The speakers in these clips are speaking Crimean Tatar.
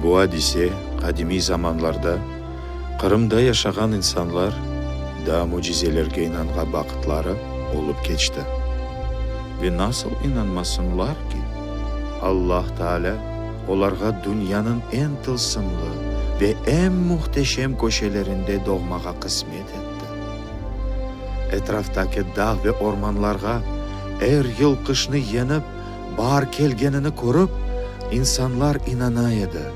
Bu adise qadimiy zamanlarda Qırımda yaşağan insanlar daa mücizelerge inanğan vaqıtları olıp keçti. Ve nasıl inanmasınlar ki, Allah Taalâ olarğa dünyanıñ eñ tılsımlı ve eñ mühteşem köşelerinde doğmağa qısmet etti. Etraftaki dağ ve ormanlarğa er yıl qışnı yeñip, Baar kelgenini körip, insanlar inana edi,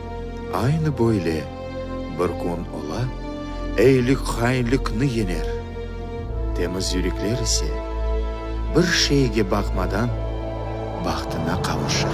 aynı böyle bir kün ola, eyilik hainlikni yeñer, temiz yürekler ise bir şeyge baqmadan bahtına qavuşır.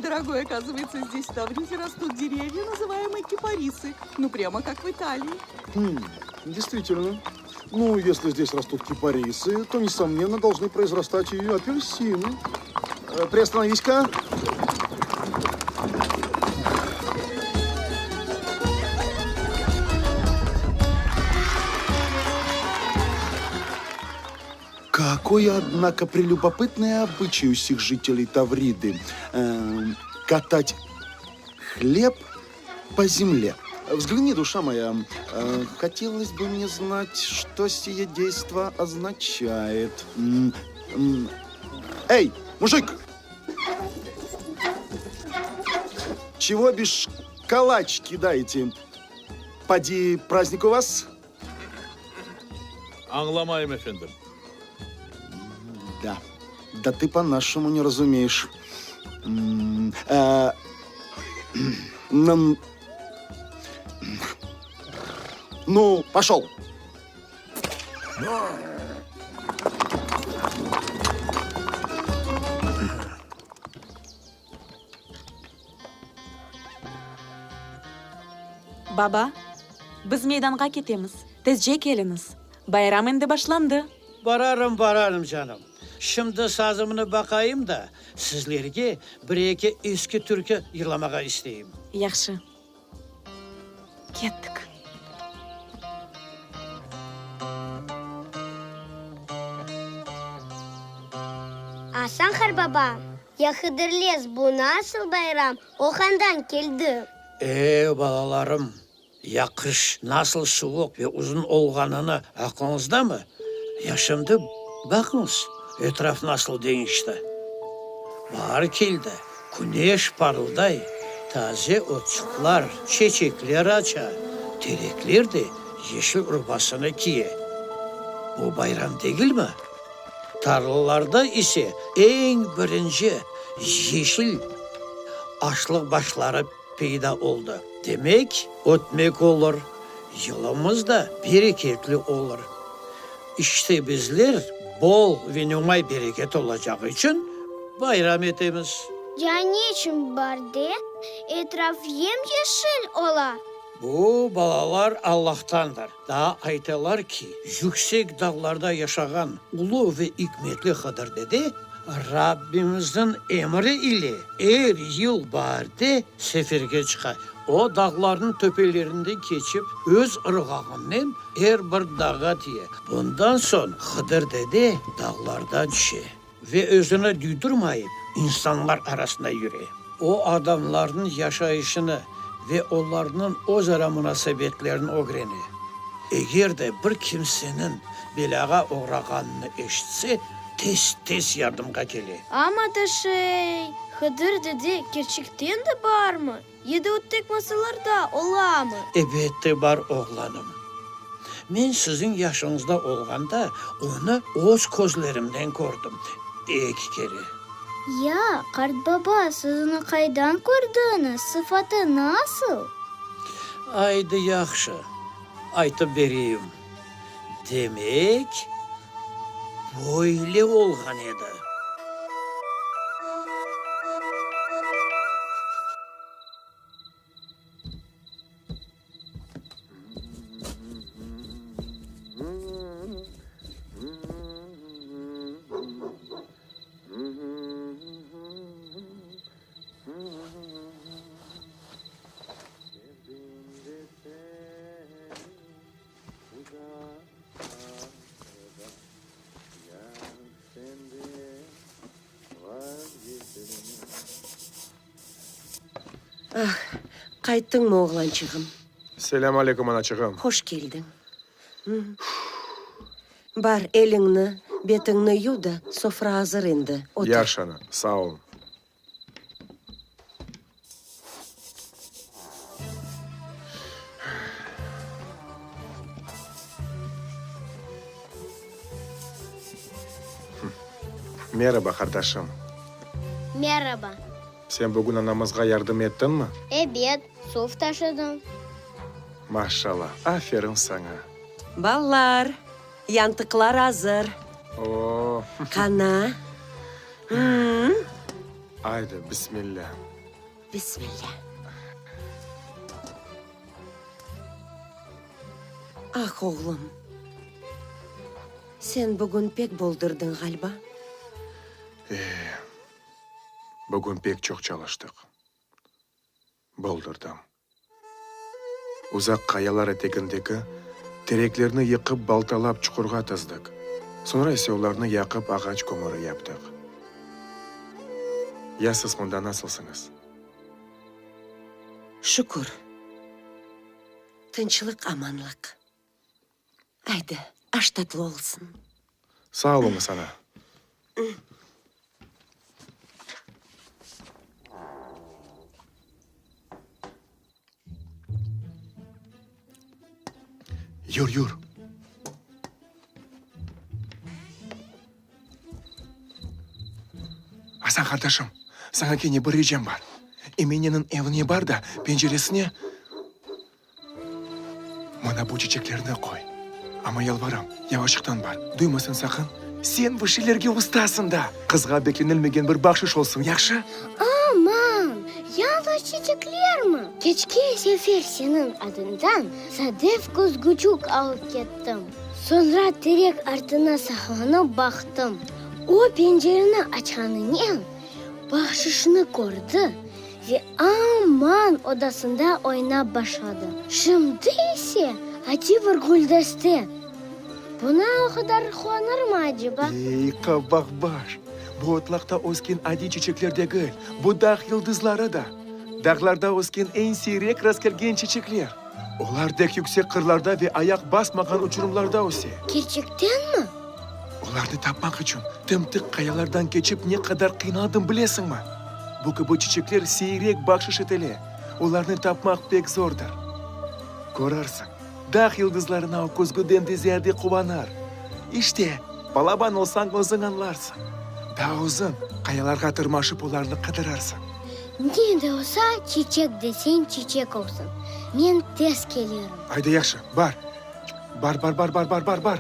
Дорогой, оказывается, здесь в Тавриде растут деревья, называемые кипарисы. Ну, прямо как в Италии. Хм, действительно. Ну, если здесь растут кипарисы, то, несомненно, должны произрастать и апельсины. Э, приостановись-ка. Какой, однако, прелюбопытный обычай у всех жителей Тавриды. Э, катать хлеб по земле. Взгляни, душа моя, э, хотелось бы мне знать, что сие действо означает. Эй, мужик! Чего бишь калач кидаете? Поди, праздник у вас? Añlamayım, efendim. Да, да ты по-нашему не разумеешь. Э, ну, пошел! Baba, biz meydanğa ketemiz, tezce keliñiz, bayram endi başlandı. Bararım, bararım, canım. Şimdi sazımnı baqayım da, sizlerge bir-eki eski türkü yırlamağa isteyim. Yahşı. Kettik. Asan qarbaba, ya Hıdırlez bu nasıl bayram, o qandan keldi? E, balalarım, ya qış nasıl suvuq ve uzun olğanını aqlıñızdamı? Ya şimdi, baqıñız, etraf nasıl deñişti. Baar keldi, küneş parılday, taze otçıqlar, çeçekler aça, terekler de yeşil urbasını kiye. Bu bayram degilmi? Tarlalarda ise eñ birinci yeşil aşlıq başları peyda oldı. Demek, ötmek olur, yılımız da bereketli olur. İşte bizler bol ve nomay bereket olacağı içün bayram etemiz. Ya ne içün baarde etraf yem-yeşil ola? Bu, balalar, Allahtandır. Daa aytalar ki, yüksek dağlarda yaşağan ulu ve ikmetli Hıdır dede Rabbimizniñ emri ile er yıl baarde seferge çıqa. O, dağlarnıñ töpelerinden keçip, öz ırğağınen er bir dağğa tiye. Bundan soñ Hıdır dede dağlardan tüşe ve özüni duydurmayıp, insanlar arasında yüre. O, adamlarnıñ yaşayışını ve olarnıñ özara munasebetlerini ögrene. Eger de bir kimseniñ belâğa oğrağanını eşitse, tez-tez yardımğa kele. Amma da şey. Hıdır dede kerçekten de barmı ya da o tek masallarda olamı? Ebette bar, oğlanım. Men siziñ yaşıñızda olğanda onı öz közlerimnen kördim. Eki kere. Ya, qartbaba, siz onı qaydan kördiñiz, sıfatı nasıl? Aydı, yahşı, aytıp bereyim. Demek, böyle olğan edi. Ah, qayttıñmı, oğlançığım? Selâm aleyküm, anaçığım. Hoş keldiñ. Bar, eliñni, betiñni yuv da, sofra azır endi, otur. Yahşı, ana, sağ ol. Meraba, qardaşım. Meraba. Sen bugün anamızğa yardım ettiñmi? Ebet, suv taşıdım. Maşallah, aferin saña! Ballar, yantıqlar azır. O-o! Qana? I-ı? Aydı, bismillâ! Bismillâ! Ah, oğlum, sen bugün pek boldurdıñ, ğaliba. E, bugün pek çoq çalıştıq. Boldurdım. Uzaq qayalar etegindeki tereklerni yıqıp baltalap çuqurğa tizdik, soñra ise olarnı yaqıp ağaç kömüri yaptıq. Ya siz mında nasılsıñız? Şükür. Tınçlıq-amanlıq. Aydı, aş tatlı olsun. Sağ oluñız, ana. Yur, yur. Asan qardaşım, saña kene bir ricam bar. Emineniñ evine bar da, penceresine Mına bu çiçeklerni qoy. Amma yalvaram, yavaşıqtan bar, duymasın saqın. Sen bu şeylerge ustasıñ da! Qızğa beklenilmegen bir bahşış olsun, yahşı? Aman, yañğız çiçeklermi? Keçken sefer seniñ adıñdan sadef küzgüçük alıp kettim. Soñra terek artına saqlanıp baqtım. O pencereni açqanınen bahşışnı kördi. Ve aman odasında oynap başladı. Şimdi ise adiy bir güldeste. Buna o qadar quvanırmı aceba? Ey, qabaqbaş! Bu otlaqta ösken adiy çiçekler degil, bu dağ yıldızları da. Dağlarda ösken eñ siyrek rastkelgen çiçekler. Olar dek yüksek qırlarda ve ayaq basmağan uçurımlarda öse. Kerçektenmi? Olarnı tapmaq içün tım-tıq qayalardan keçip ne qadar qıynaldım bilesiñmi? Bu kibi çiçekler siyrek bahşış etile, olarnı tapmaq pek zordır. Körersiñ, dağ yıldızlarına o küzgüden de ziyade quvanır. İşte, balaban olsañ özüñ añlarsıñ. Daa özüñ qayalarğa tırmaşıp olarnı qıdırarsıñ. Ne de olsa, çiçek deseñ çiçek olsun. Men tez kelirim. Ayda yahşı, bar. Bar, bar, bar, bar, bar, bar, bar.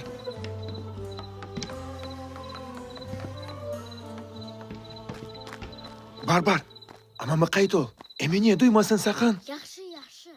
Bar, bar. Amma mıqayt ol. Emine duymasın saqın. Yahşı, yahşı.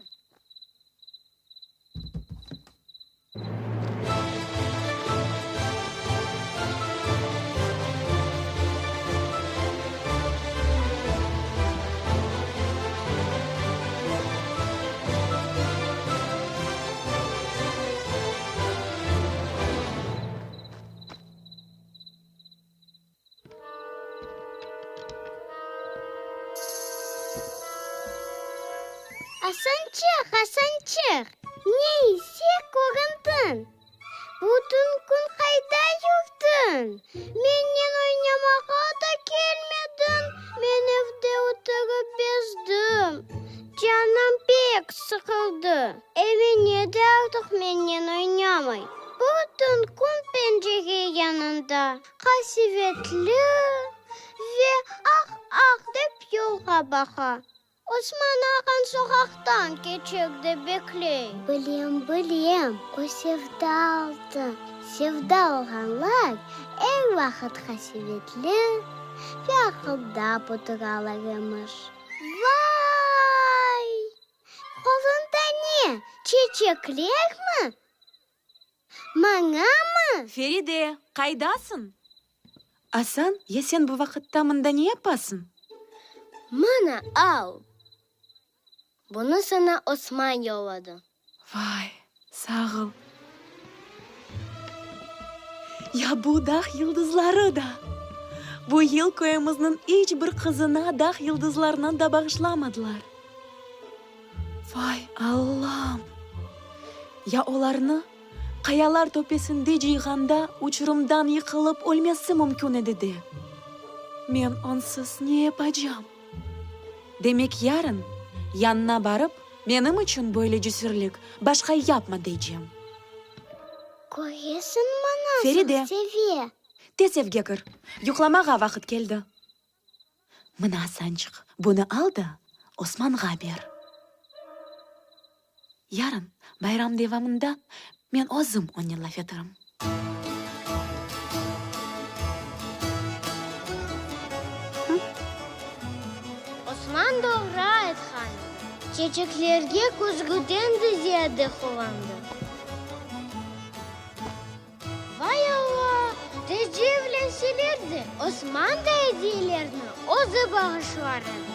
Asançıq, Asançıq, ne ise köründiñ? Bütün kün qayda yürdiñ? Mennen oynamağa da kelmediñ. Men evde. Qasevetli ve ah-ah dep yolğa baqa. Osman ağañ soqaqtan keçek dep bekley. Bilem, bilem, o sevda oldı. Sevda olğanlar er vaqıt qasevetli ve aqıldap oturalar emiş. Vay! Qolunda ne, çeçeklermi? Mañamı? Feride, qaydasıñ? Asan, ya sen bu vaqıtta mında ne yapasıñ? Mına, al! Bunı saña Osman yolladı. Vay, sağ ol! Ya bu dağ yıldızları da! Bu yıl köyümizniñ iç bir qızına dağ yıldızlarından da bağışlamadılar. Vay, Allam! Ya olarnı qayalar töpesinde cıyğanda uçurımdan yıqılıp ölmesi mümkün edi de! Men onsız ne yapacam? Demek yarın yanına barıp, menim içün böyle cesürlik başqa yapma deycem. Köresiñmi, nasıl Feride, seve? Tez evge kir, yuqlamağa vaqıt keldi. Mına, Asançıq, bunı al da, Osmanğa ber. Yarın, bayram devamında, men özüm onen laf eterim. Osman doğru aytqan. Çeçeklerge küzgüden de ziyade quvandı. Vay Alla, tezce evlenseler de, Osman da ediyelerni özü bağışlar edi.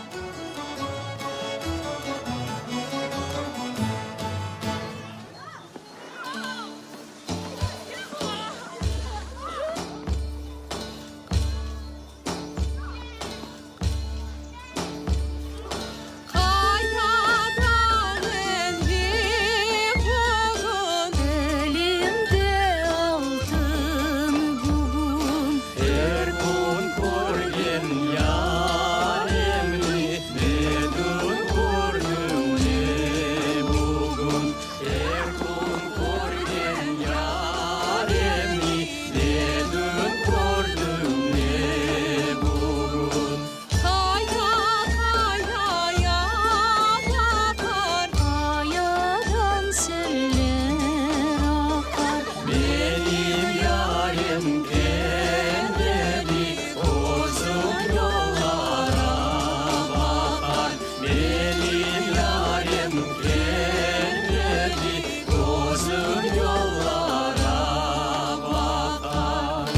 Qayadan endim bugün, Elimde altın bugün. Er kün körgen yaremni, Ne dün kördim, ne bugün. Er kün körgen yaremni, Ne dün kördim, ne bugün. Qaya qayaya baqar, Qayadan seller aqar. Menim yarem kelmedi, Közüm yollara baqar. Menim yarem kelmedi, Közüm yollara baqar.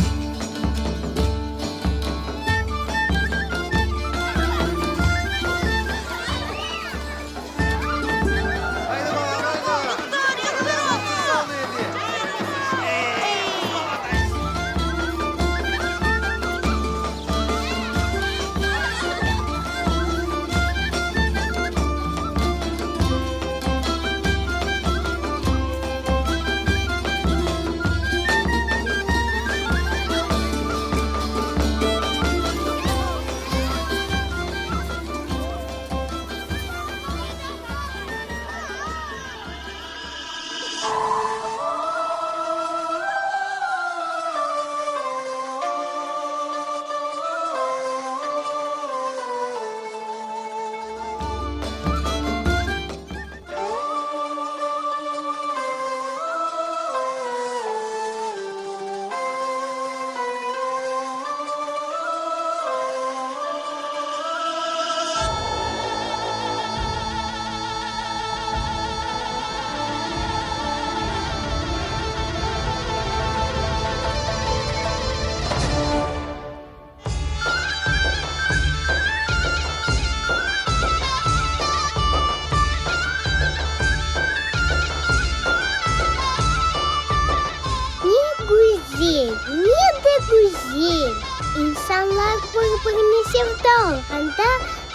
Ne güzel, ne de güzel! İnsanlar bir-birine sevda olğanda,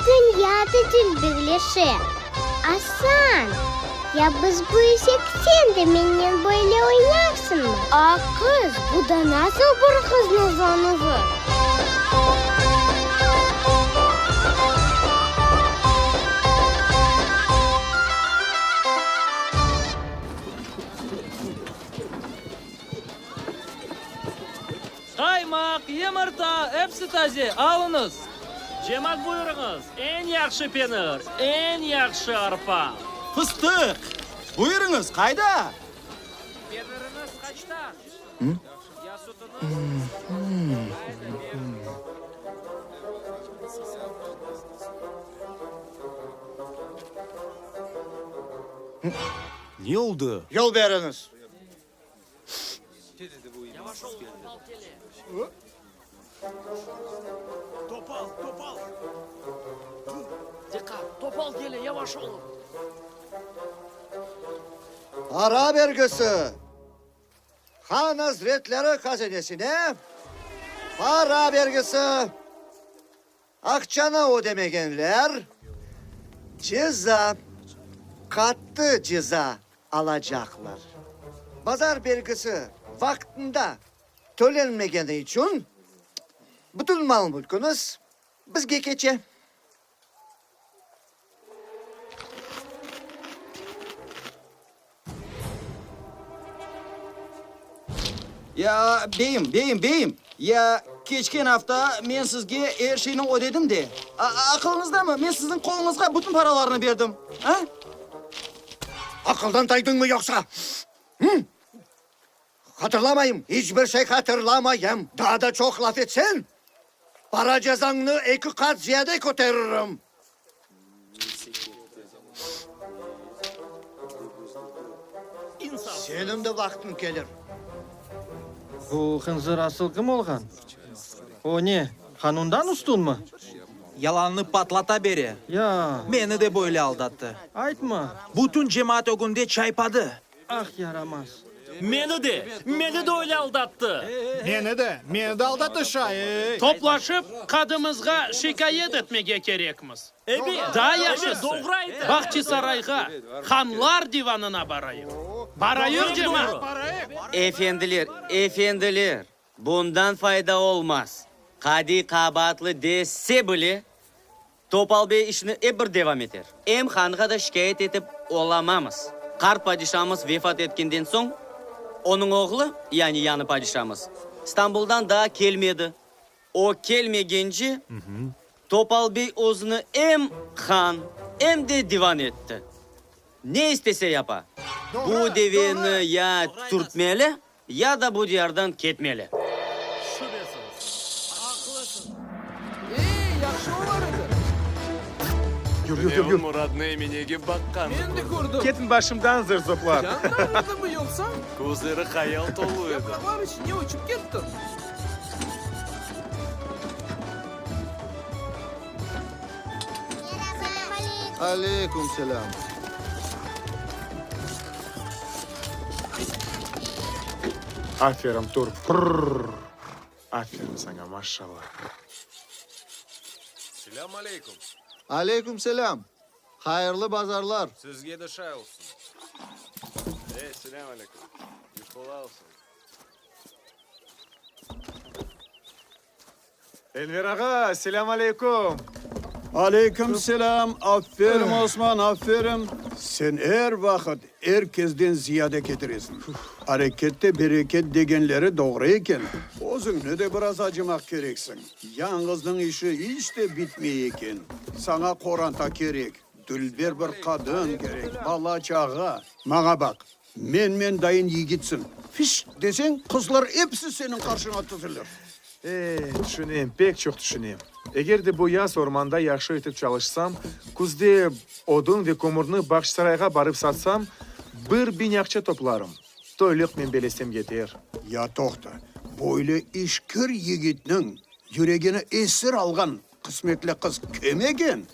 dünya da dülberleşe. Asan, ya biz büyüsek, sen de mennen böyle oynarsıñmı? A, qız, bu da nasıl bir qıznıñ uzanuvı? Qaymaq! Yımırta, episi taze, alıñız! Cemaat, buyurıñız, eñ yahşı penir, eñ yahşı arpa. Fıstıq! Buyurıñız, qayda? Peniriñiz qaçtan? Ya sütüñiz? Qayda beriñiz? Ne oldı? Yol beriñiz! Topal, topal! Diqqat, topal kele, yavaş olun! Para bergisi! Han azretleri hazinesine para bergisi! Aqçanı ödemegenler ceza, qattı ceza alacaqlar. Bazar belgisi vaqtında tölenmegeni içün bütün mal-mülküñiz bizge keçe. Ya, beyim, beyim, beyim, ya, keçken afta men sizge er şeyni ödedim de. Aqılıñızdamı, men siziñ qoluñızğa bütün paralarnı berdim, a? Aqıldan taydıñmı yoqsa? Hı? Hatırlamayım, iç bir şey hatırlamayım. Daa da çoq laf etseñ, para cezañnı eki qat ziyade köteririm. Seniñ de vaqtıñ kelir. Bu hınzır asıl kim olğan? O ne, qanundan üstünmi? Yalanını patlata bere. Ya. Meni de böyle aldattı. Aytma. Bütün cemaat ögünde çaypadı. Ah, yaramaz! Meni de, meni de öyle aldattı! Meni de, meni de aldattı şay, ey! Toplaşıp, qadımızğa şikâyet etmege kerekmiz. Daa yahşısı, Bahçisarayğa, hanlar divanına barayıq. Barayıq, cemaat! Efendiler, efendiler, bundan fayda olmaz. Qadiy qabaatlı dese bile, Topal bey işini ep bir devam eter. Em hanğa da şikâyet etip olamamız. Qart padişamız vefat etkenden soñ, onıñ oğlu, yani yañı padişamız, İstanbuldan daa kelmedi. O kelmegence, Topal bey özüni em han, em de divan etti. Ne istese yapa. Bu deveni ya türtmeli, Ya da bu diyardan ketmeli. Şübesiz, aqlısıñ. Ey, yahşı olar edi. Yur, yur, yur, yur. Muradnı Eminege baqqanını Men de kördim. Ketiñ başımdan, zırzoplar. Can darıldımı yoqsa? Közleri hayal tolu edi. Yapraqlar içine uçıp kettiñ. Aleyküm selâm. Aferin, tur, pırr! Aferin saña, maşallah! Selâm aleyküm! Aleyküm selâm! Hayırlı bazarlar! Sizge de şay olsun! Ey, selâm aleyküm! İş qolay olsun! Enver ağa, selâm aleyküm! Aleyküm selâm! Aferin, Osman, aferin! Sen er vaqıt er kezden ziyade ketiresiñ. Arekette bereket degenleri doğru eken. Özüñni de biraz acımaq kereksiñ. Yañğıznıñ işi iç de bitmey eken. Saña qoranta kerek, dülber bir qadın kerek, bala-çağa. Maña baq, Men-men dayın yigitsiñ. Fiş! deseñ, qızlar episi seniñ qarşıña tizilir. Eh, tüşünem, pek çoq tüşünem. Eger de bu yaz ormanda yahşı etip çalışsam, küzde odun ve kömürni Bağçasarayğa barıp satsam, bir biñ aqça toplarım. Toylıq men belesem yeter. Ya toqta, böyle işkir yigitniñ yüregini esir alğan qısmetli qız kim eken?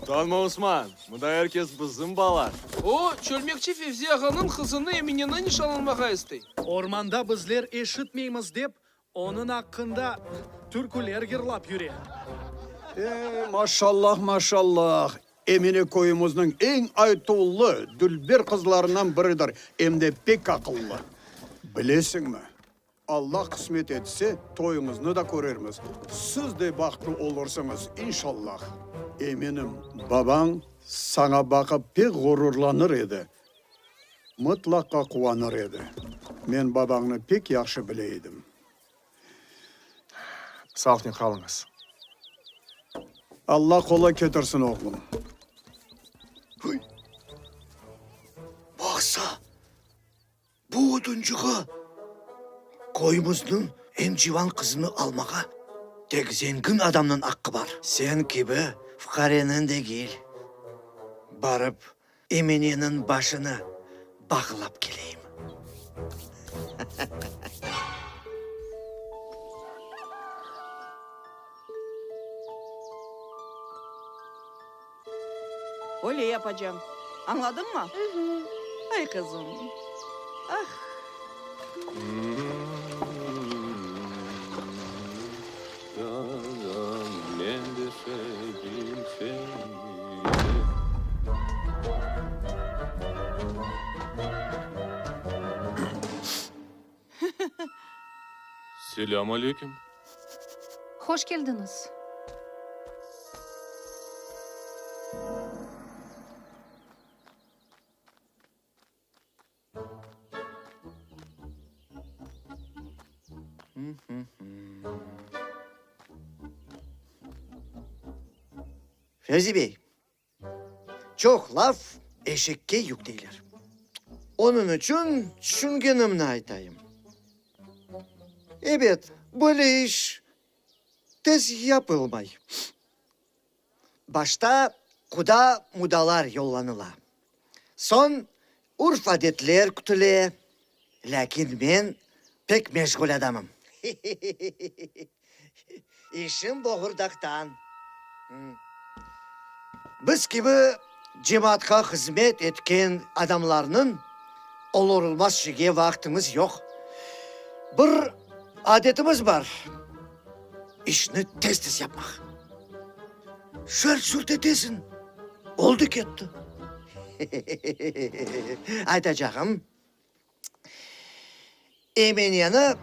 Utanma, Osman, mında er kes bizim bala. O, çölmekçi Fevzi ağanıñ qızını Emineni nişanlanmağa istey. Ormanda bizler eşitmeymiz dep, onıñ aqqında türküler yırlap yüre. E, maşallah, maşallah, Emine köyümizniñ eñ aytuvlı, dülber qızlarından biridir, em de pek aqıllı. Bilesiñmi, Alla qısmet etse, toyuñıznı da körermiz, siz de bahtlı olursıñız, inşallah. Eminim, babañ saña baqıp pek ğururlanır edi, mıtlaqa quvanır edi. Men babañnı pek yahşı bile edim. Sağlıqnen qalıñız. Alla qolay ketirsin, oğlum. Baqsa, bu oduncığa köyümizniñ eñ civan qızını almağa tek zengin adamnıñ aqqı bar. Sen kibi fuqareniñ degil. Barıp, Emineniñ başını bağlap keleyim. Öyle yapacağım. Añladıñmı? Ay, qızım, ah! Men de sevdim seni. Selâm aleyküm. Hoş keldiñiz. Fevzi bey, çoq laf eşekke yük deyler. Onıñ içün tüşüngenimni aytayım. Ebet, böyle iş tez yapılmay. Başta quda-mudalar yollanıla. Soñ urf-adetler kütüle. Lâkin men pek meşğul adamım. İşim boğurdaqtan. Biz kibi cemaatqa hızmet etken adamlarnıñ olur-olmaz şeyge vaqtımız yoq. Bir adetimiz bar, işni tez-tez yapmaq. Şart-şurt etesiñ, oldı-ketti. Aytacağım, Emineni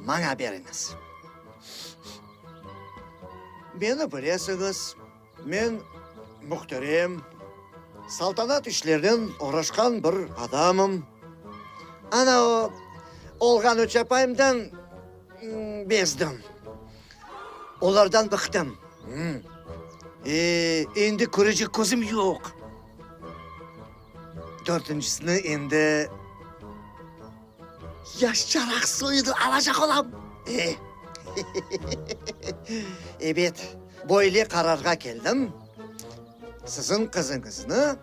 maña beriñiz. Meni bilesiñiz, men mühterem, saltanat işlerinen oğraşqan bir adamım. Ana o olğan üç apayımdan bezdim. Olardan bıqtım. E, endi körecek közüm yoq. Dörtüncisini endi yaşçaraq soyunı alacaq olam. E, ebet, böyle qararğa keldim, siziñ qızıñıznı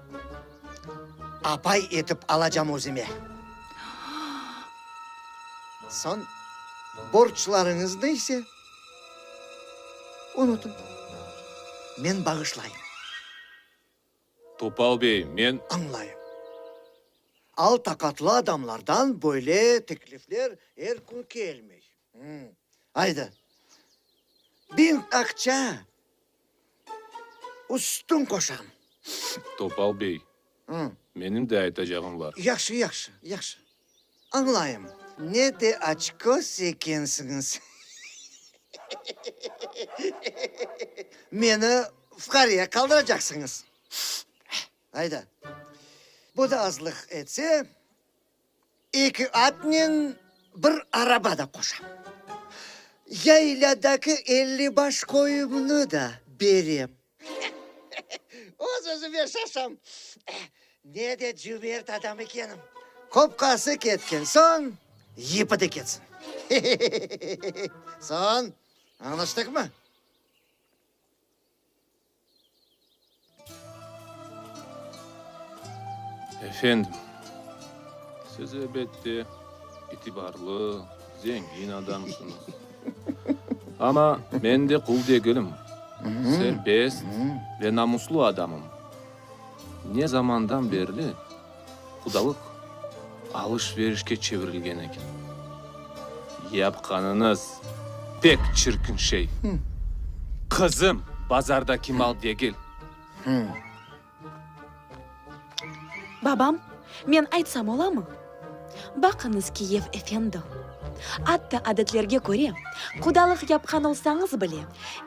apay etip alacam özüme. Soñ borclarıñıznı ise unutıñ, men bağışlayım. Topal bey, men. Añlayım. Al-taqatlı adamlardan böyle teklifler er kün kelmey. Aydı, biñ aqça üstün qoşam. Topal bey, menim de aytacağım bar. Yahşı, yahşı, yahşı. Añlayım. Ne de açköz ekensiñiz. Meni fuqareye qaldıracaqsıñız. Ayda, bu da azlıq etse, eki atnen bir araba da qoşam. Yaylâdaki 50 baş qoyumnı da berem. Öz-özüme şaşam, ne de cümert adam ekenim. Qopqası ketken soñ, yipi de ketsin. Soñ, añlaştıqmı? Efendim, siz elbette itibarlı, zengin adamsıñız. Amma men de qul degilim, serbest ve namuslı adamım. Ne zamandan berli qudalıq alış-verişke çevirilgen eken? Yapqanıñız pek çirkin şey. Qızım bazardaki mal degil. Babam, men aytsam olamı? Baqıñız, kiyev efendi, atta adetlerge köre, qudalıq yapqan olsañız bile,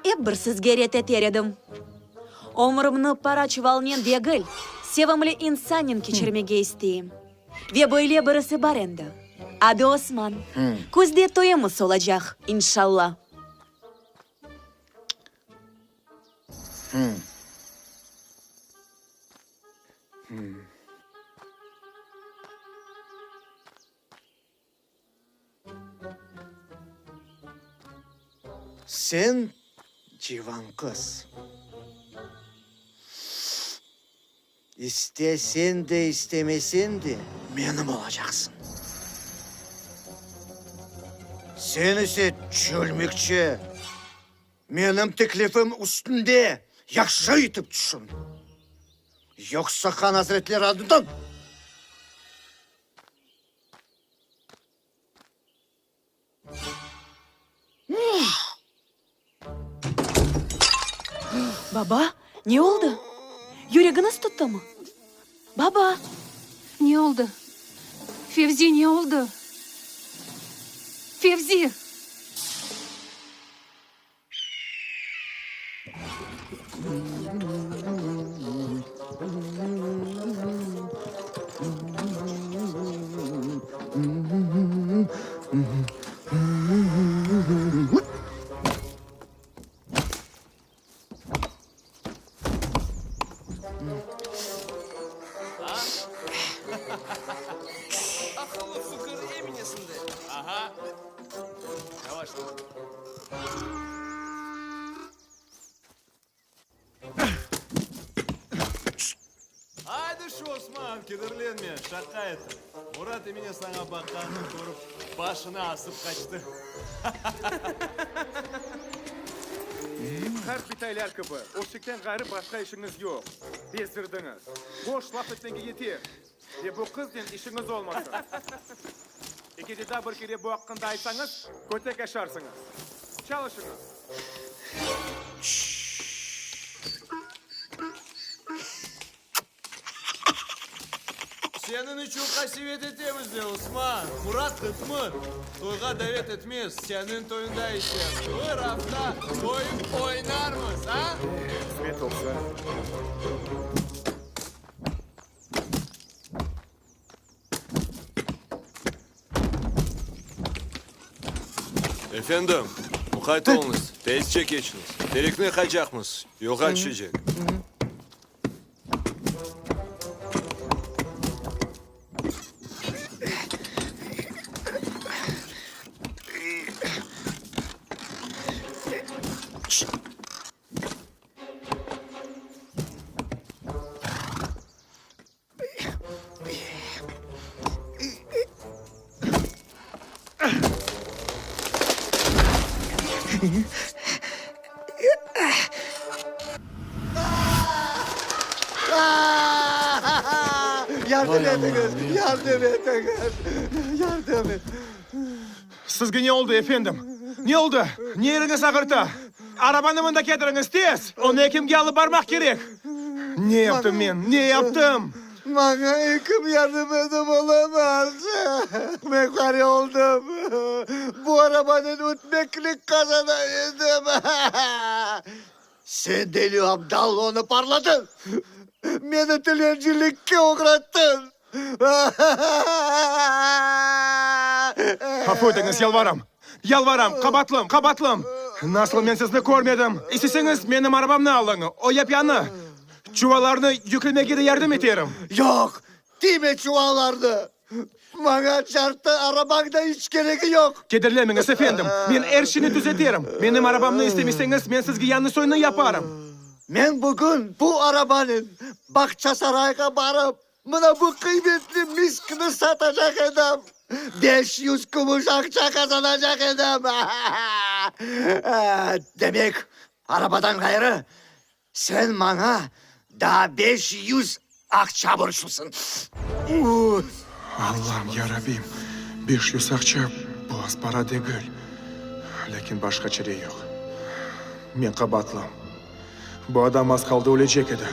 ep bir sizge ret eter edim. Ömrümni para çuvalnen degil, sevimli insannen keçirmege isteyim. Ve böyle birisi bar endi. Adı Osman. Küzde toyumız olacaq, inşalla. Sen, civan qız, istesen de, istemesen de, menim olacaqsıñ. Sen ise, çölmekçi, menim teklifim üstünde yahşı etip tüşün. Yoqsa han azretleri adından. Baba, ne oldı? Yüregiñiz tuttımı? Baba! Ne oldı? Fevzi, ne oldı? Fevzi! Aydı şu, Osman, kederlenme, şaqa ettim. Murat Emine saña baqqanını körip, başını asıp qaçtı. Qart bitaylar kibi, öşekten ğayrı başqa işiñiz yoq. Bezdirdiñiz. Boş laf etmege yeter. Ve bu qıznen işiñiz olmasın. Eger de daa bir kere bu aqqında aytsañız, kötek aşarsıñız. Çalışıñız! Seniñ içün qasevet etemiz de, Osman. Murat qıtmır. Toyğa davet etmez, seniñ toyunda ise bir afta toyup oynarmız, a? Qısmet olsa. Efendim, muqayt oluñız, tezce keçiñiz. Terekni yıqacaqmız, yolğa tüşecek. Yardım etiñiz! Yardım etiñiz! Yardım et! Sizge ne oldı, efendim? Ne oldı? Ne yeriñiz ağırta? Arabanı mında ketiriñiz, tez! Onı ekimge alıp barmaq kerek! Ne yaptım men? Ne yaptım? Maña ekim yardım etip olamaz. Men qari oldım. Bu arabanen ötmeklik qazana edim. Sen deli abdal onı parladıñ. Meni tilencilikke oğrattıñ. Afu etiñiz, yalvaram! Yalvaram, qabatlım, qabatlım! Nasıl men sizni körmedim? İsteseñiz, menim arabamnı alıñ, o yap-yañı. Çuvallarnı yüklemege de yardım eterim. Yoq, tiyme çuvallarnı! Maña çartı arabañ da iç keregi yoq. Kederlenmeñiz, efendim, men er şeyni tüzeterim. Menim arabamnı istemeseñiz, men sizge yañı soynı yaparım. Men bugün bu arabanen Bağçasarayğa barıp, Mına bu qıymetli miskni satacaq edim, 500 kümüş aqça qazanacaq edim. Demek, arabadan ğayrı, sen maña daa 500 aqça borclusıñ. Allam, yarabbim, 500 aqça, bu az para degil. Lâkin başqa çare yoq. Men qabaatlım. Bu adam az qaldı ölecek edi.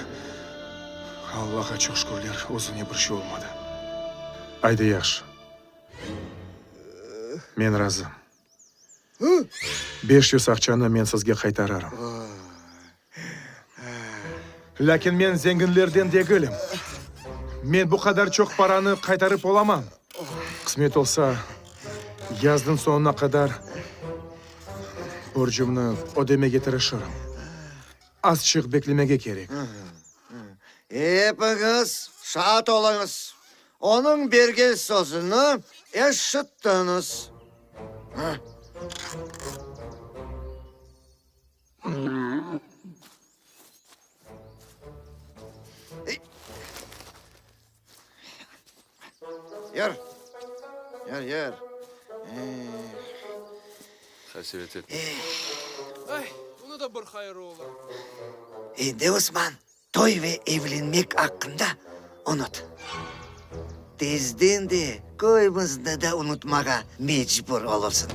Allağa çoq şükürler, özüne bir şey olmadı. Aydı yahşı. Men razım. 500 aqçanı men sizge qaytararım. Lâkin men zenginlerden degilim. Men bu qadar çoq paranı qaytarıp olamam. Qısmet olsa, yaznıñ soñuna qadar borcumnı ödemege tırışırım. Azçıq beklemege kerek. Epiñiz şaat oluñız, onıñ bergen sözüni eşittiñiz. Yür, yür, yür. Qasevet etme. Ay, bunı da bir hayırı olur. Endi, Osman, toy ve evlenmek aqqında unut. Tezden de köyümizni de unutmağa mecbur olursıñ.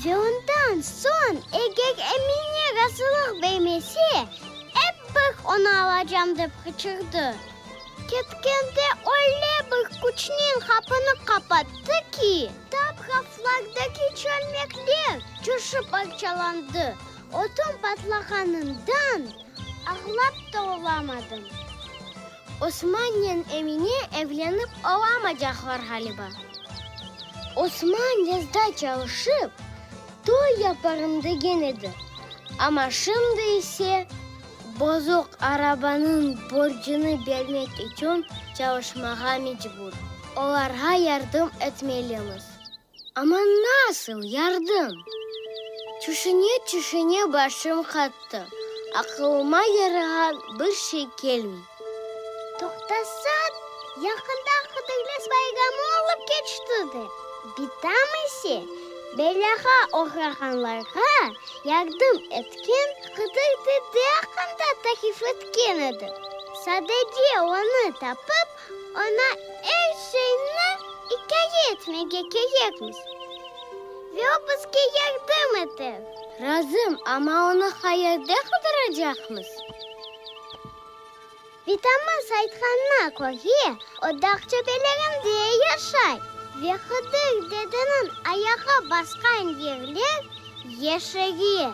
Ve ondan soñ, eger Emine razılıq bermese, ep bir onı alacam dep qıçırdı. Ketkende öyle bir küçnen qapını qapattı ki, tap raflardaki çölmekler coşıp parçalandı. Ötüm patlağanından ağlap da olamadım. Osmannen Emine evlenip olamacaqlar ğaliba. Osman yazda çalışıp, toy yaparım degen edi, amma şimdi ise bozuq arabanıñ borcunı bermek içün çalışmağa mecbur. Olarğa yardım etmelimiz. Amma nasıl yardım? Tüşüne-tüşüne başım qattı, aqılıma yarağan bir şey kelmey. Toqtasañ, yaqında Qıdırlez bayramı olıp keçti de, bitam ise belâğa oğrağanlarğa yardım etken Qıdır dede aqqında tarif etken edi. Sadece onı tapıp, Oña er şeyni ikâye etmege kerekmiz ve o bizge yardım eter. Razım, amma onı qayerde qıdıracaqmız? Bitamız aytqanına köre, o dağ töpelerinde yaşay ve Hıdır dedeniñ ayağı basqan yerler yeşere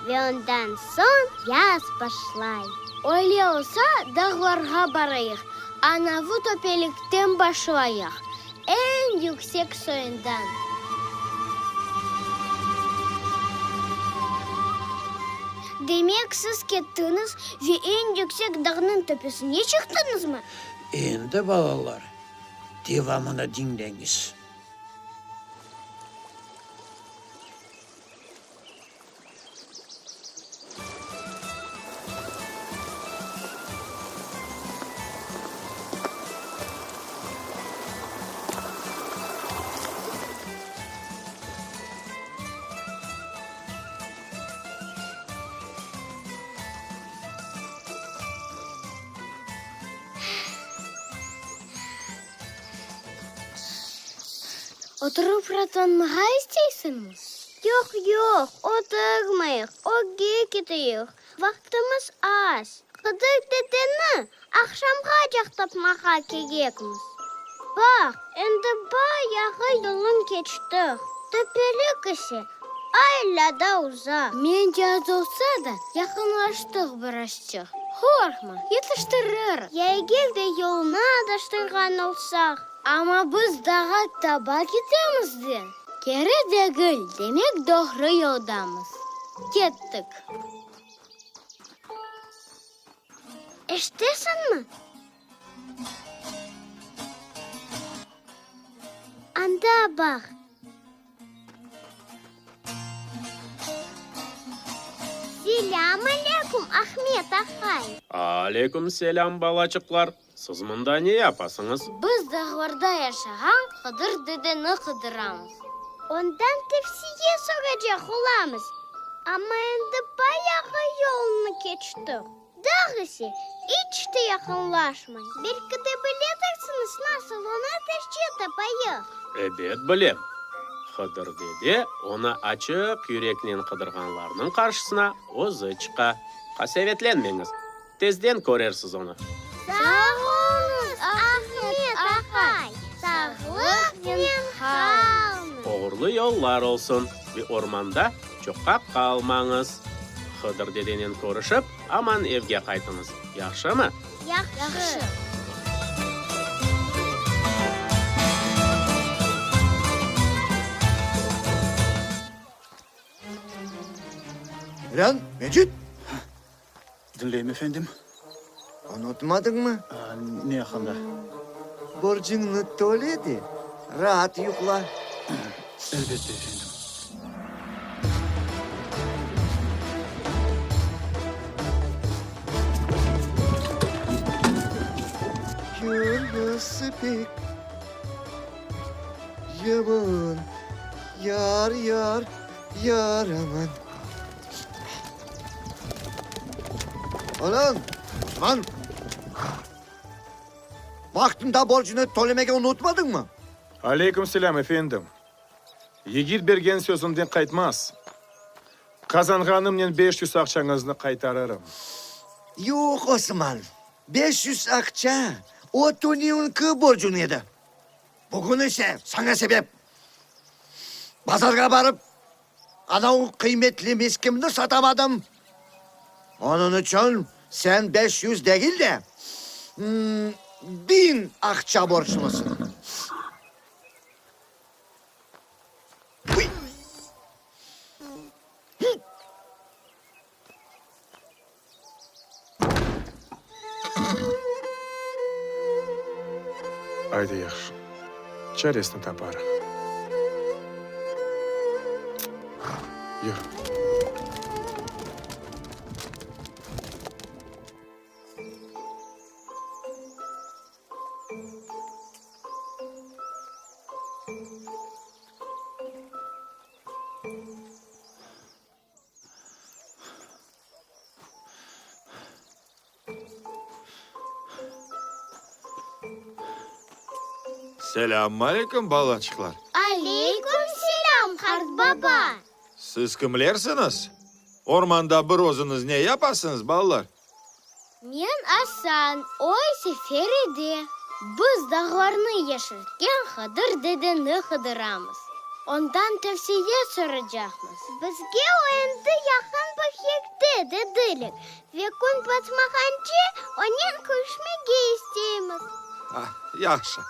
ve ondan soñ yaz başlay. Öyle olsa, dağlarğa barayıq, anavı töpelikten başlayıq, eñ yüksek soyundan. Demek, siz kettiñiz ve eñ yüksek dağnıñ töpesine çıqtıñızmı? Endi, balalar, devamını diñleñiz. Oturıp raatlanmağa isteysiñmi? Yoq, yoq, oturmayıq, ögge keteyik. Vaqtımız az. Qıdır dedeni aqşamğacaq tapmağa kerekmiz. Baq, endi bayağı yolun keçtik, töpelik ise alâ da uzaq. Mence az olsa da, yaqınlaştıq birazçıq. Qorqma, yetiştiririz. Ya eger de yolnı adaştırğan olsaq? Amma biz dağğa taba ketemiz de. Keri degil, demek doğru yoldamız. Kettik. Eşitesiñmi? Anda baq. Selâm aleyküm, Ahmet ahay! Aleyküm selâm, balaçıqlar! Siz mında ne yapasıñız? Biz dağlarda yaşağan Qıdır dedeni qıdıramız. Ondan tevsiye soracaq olamız. Amma endi bayağı yolnı keçtik. Dağ ise iç te yaqınlaşmay. Belki de biledirsiñiz, nasıl onı tezce tapayıq? Ebet, bilem. Hıdır dede onı açıq yüreknen qıdırğanlarnıñ qarşısına özü çıqa. Qasevetlenmeñiz, tezden körersiz onı. Sağ oluñız, Ahmet aqay, sağlıqnen qalıñız. Oğurlı yollar olsun ve ormanda çoqqa qalmañız. Hıdır dedenen körüşip, aman evge qaytıñız, yahşımı? Yahşı. Lan, Mecit! Diñleyim, efendim. Unutmadıñmı? Ne aqqında? Borcuñnı töle de, raat yuqla. Elbette, efendim. Körmesi pek yaman, yar, yar, yar aman. Oğlum, Osman! Vaqtında borcunı tölemege unutmadıñmı? Aleyküm selâm, efendim. Yigit bergen sözünden qaytmaz. Qazanğanımnen 500 aqçañıznı qaytarırım. Yoq, Osman, 500 aqça o tünevünki borcuñ edi. Bugün ise saña sebep bazarğa barıp, anavı qıymetli miskimni satamadım. Onıñ içün sen 500 degil de, 1000 aqça borclusıñ. Aydı yahşı, çaresini taparıq. Yür. Selâm aleyküm, balaçıqlar! Aleyküm selâm, qartbaba! Siz kimlersiñiz? Ormanda bir özüñiz ne yapasıñız, balalar? Men Asan, o ise Feride. Biz dağlarnı yeşiltken Hıdır dedeni qıdıramız. Ondan tevsiye soracaqmız. Bizge o endi yaqın bir yerde, dediler, ve kün batmağance onen körüşmege isteymiz. Ah, yahşı,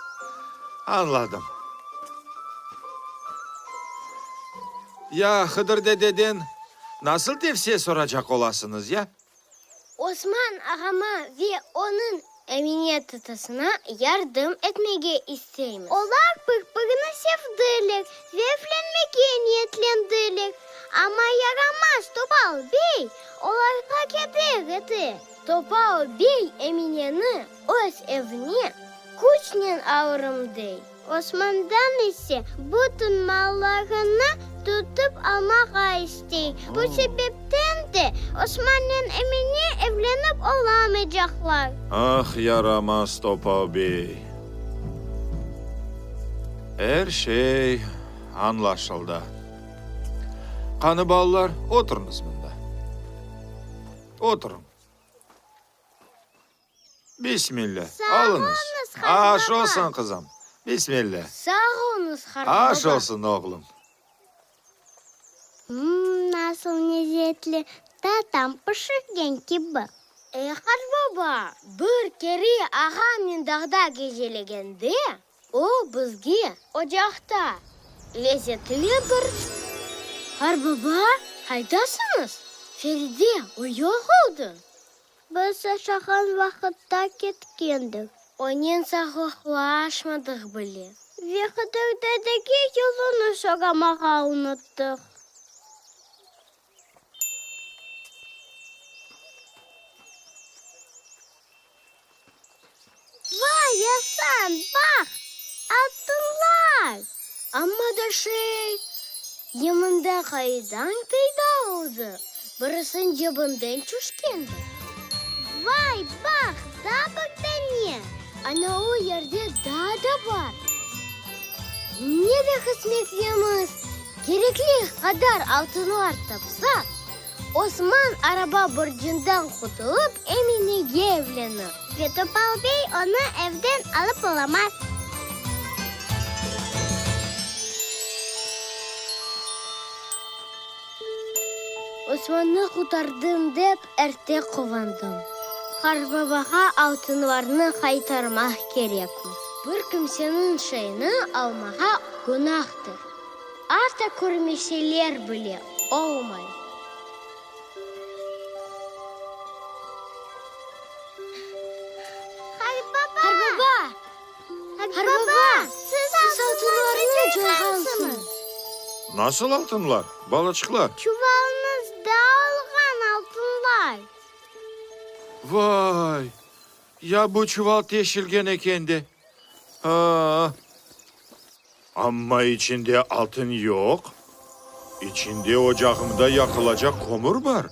añladım. Ya Hıdır dededen nasıl tevsiye soracaq olasıñız, ya? Osman ağama ve onıñ Emine tatasına yardım etmege isteymiz. Olar bir-birini sevdiler ve evlenmege niyetlendiler. Amma yaramaz Topal bey olarğa keder ete. Topal bey Emineni öz evine küçnen alırım dey. Osmandan ise bütün mallarını tutıp almağa istey. Bu sebepten de Osmannen Emine evlenip olamaycaqlar. Ah, yaramaz Topal bey! Er şey añlaşıldı. Qanı, balalar, oturıñız mında. Oturıñ. Bismillâ, alıñız. Aş olsun, qızım. Bismillâ. Sağ oluñız, qartbaba. Aş olsun, oğlum. Mmm, nasıl lezetli, tatam pişirgen kibi. Ey, qartbaba, bir kere ağamnen dağda gezelegende, O bizge ocaqta lezetli bir. Qarbaba, qaydasıñız? Feride, o yoq oldı. Biz aşağan vaqıtta ketkendir. Onen sağlıqlaşmadıq bile. Ve Hıdır dedege yolunı soramağa unuttıq. Vay, Asan, baq, altınlar! Amma da şey, ya mında qaydan peyda oldı? Birisiniñ cebinden tüşkendir. Vay, baq, daa bir dane! Ana o yerde daa da bar. Ne de qısmetlimiz, kerekli qadar altınlar tapsaq, Osman araba borcundan qutulıp, Eminege evlenir. Ve Topal bey onı evden alıp olamaz. Osmannı qurtardım dep, erte quvandım. Qartbabağa altınlarnı qaytarmaq kerekmiz. Bir kimseniñ şeyini almağa günahtır. Atta körmeseler bile, olmay. Qartbaba! Qartbaba, siz altınlarnı coyğansıñız. Nasıl altınlar, balaçıqlar? Çuvalınızda olğan altınlar. Vay, ya bu çuval teşilgen eken de! A-a! Amma içinde altın yoq, içinde ocağımda yaqılacaq kömür bar.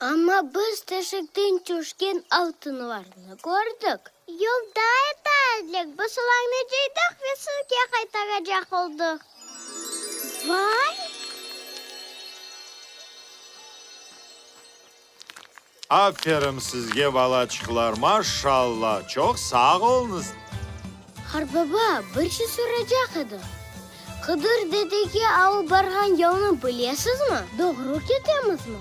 Amma biz teşikten tüşken altınlarnı kördik. Yolda edi, biz olarnı cıydıq ve sizge qaytaracaq oldıq. Vay! Aferin sizge, balaçıqlar, maşalla, çoq sağ oluñız! Qartbaba, bir şey soracaq edim. Qıdır dedege alıp barğan yolnı bilesizmi? Doğru ketemizmi?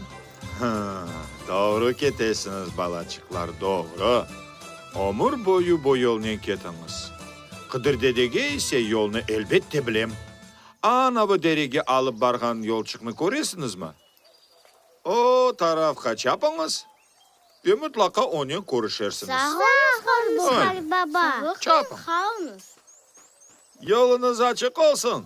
Hı, doğru ketesiñiz, balaçıqlar, doğru. Ömür boyu bu yolnen ketiñiz. Qıdır dedege ise yolnı elbette bilem. Anavı derege alıp barğan yolçıqnı köresiñizmi? O tarafqa çapıñız ve mıtlaqa onen körüşersiñiz. Sağ oluñız, qartbaba. Çapıñ. Yoluñız açıq olsun!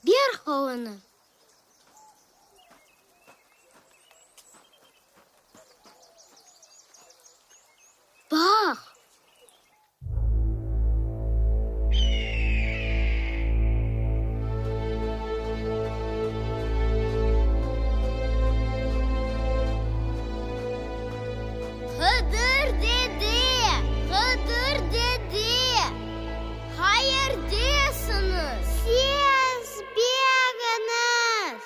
Ber qolunı. Baq! Hıdır dede, Hıdır dede, qayerdesiñiz? Ses beriñiz!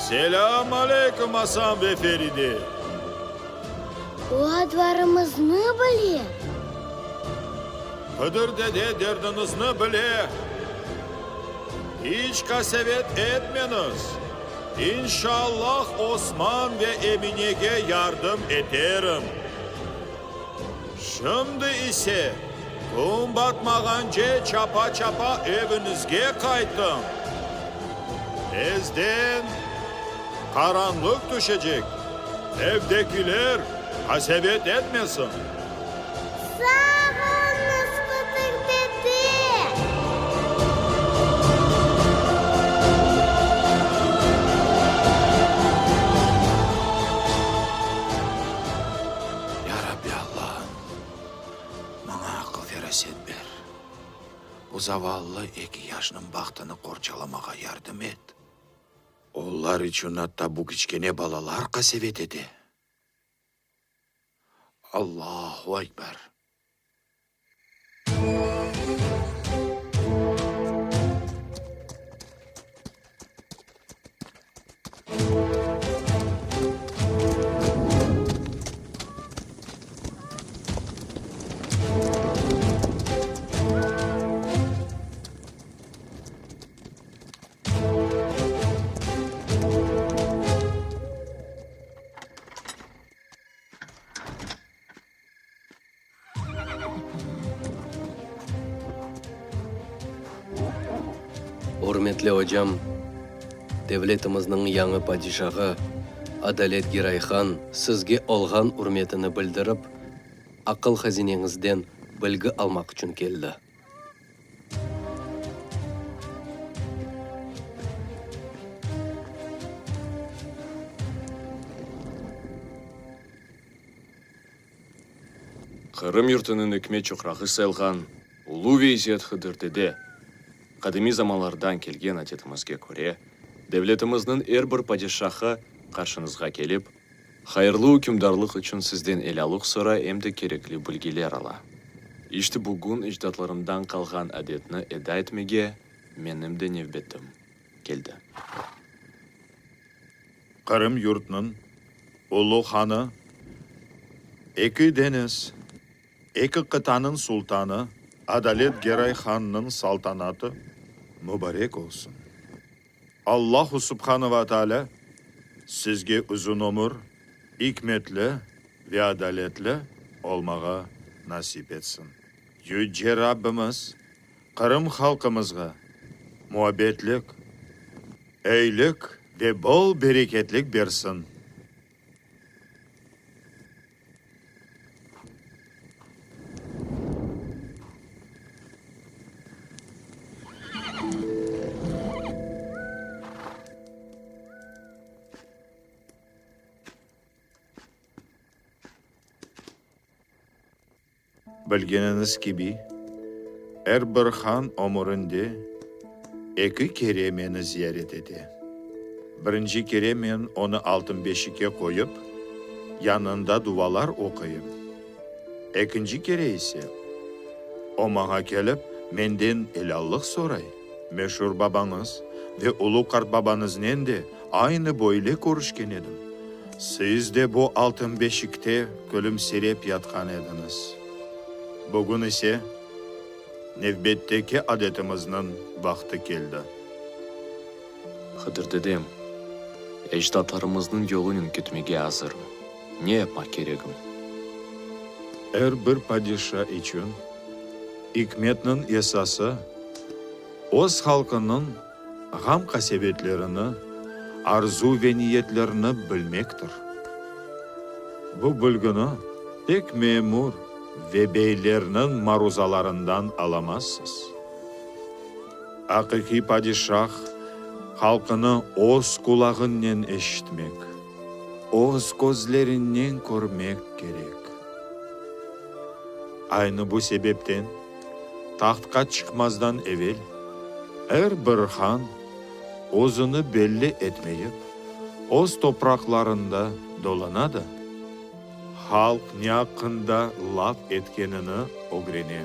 Selâm aleyküm, Asan ve Feride! O adlarımıznı bile. Hıdır dede derdiñizni bile. İç qasevet etmeñiz. İnşallah Osman ve Eminege yardım eterim. Şimdi ise kün batmağance çapa-çapa eviñizge qaytıñ. Tezden qaranlıq tüşecek, evdekiler qasevet etmesin. Sağ oluñız, Qıdır dede! Ya Rabbi Allahım, maña aqıl-feraset ber, bu zavallı eki yaşnıñ bahtını qorçalamağa yardım et. Olar içün atta bu kiçkene balalar qasevet ete. Allahu Ekber! Ürmetli ocam, devletimizniñ yañı padişahı Adalet Giray Han sizge olğan ürmetini bildirip, aqıl hazineñizden bilgi almaq içün keldi. Qırım yurtunıñ ikmet çoqrağı sayılğan ulu ve izzet Hıdır dede, qadimiy zamanlardan kelgen adetimizge köre, devletimizniñ er bir padişahı qarşıñızğa kelip, hayırlı ükümdarlıq içün sizden elâlıq soray em de kerekli bilgiler ala. İşte bugün ecdatlarımdan qalğan adetni eda etmege menim de nevbetim keldi. Qırım yurtnıñ ulu hanı, eki deñiz, eki qıtanıñ sultanı Adalet Geray hannıñ saltanatı mubarek olsun. Allahu subhanı ve taalâ sizge uzun ömür, ikmetli ve adaletli olmağa nasip etsin. Yüce Rabbimiz Qırım halqımızğa muabbetlik, eyilik ve bol bereketlik bersin. Bilgeniñiz kibi, er bir han ömürinde eki kere meni ziyaret ete. Birinci kere men onı altın beşikke qoyıp, yanında duvalar oquyım. Ekinci kere ise, o maña kelip, menden elâllıq soray. Meşur babañız ve ulu qartbabañıznen de aynı böyle körüşken edim. Siz de bu altın beşikte külümsirep yatqan ediñiz. Bugün ise nevbetteki adetimizniñ vaqtı keldi. Hıdır dedem, ecdatlarımıznıñ yolunen ketmege azırım. Ne yapmaq keregim? Er bir padişa içün ikmetniñ esası, öz halqınıñ ğam-qasevetlerini, arzu ve niyetlerini bilmektir. Bu bilgini tek memur ve beylerniñ maruzalarından alamazsız. Aqiqiy padişah halqını öz qulağınen eşitmek, öz közlerinen körmek kerek. Aynı bu sebepten tahtqa çıqmazdan evel er bir han özüni belli etmeyip, öz topraqlarında dolana da, halq ne aqqında laf etkenini ögrene.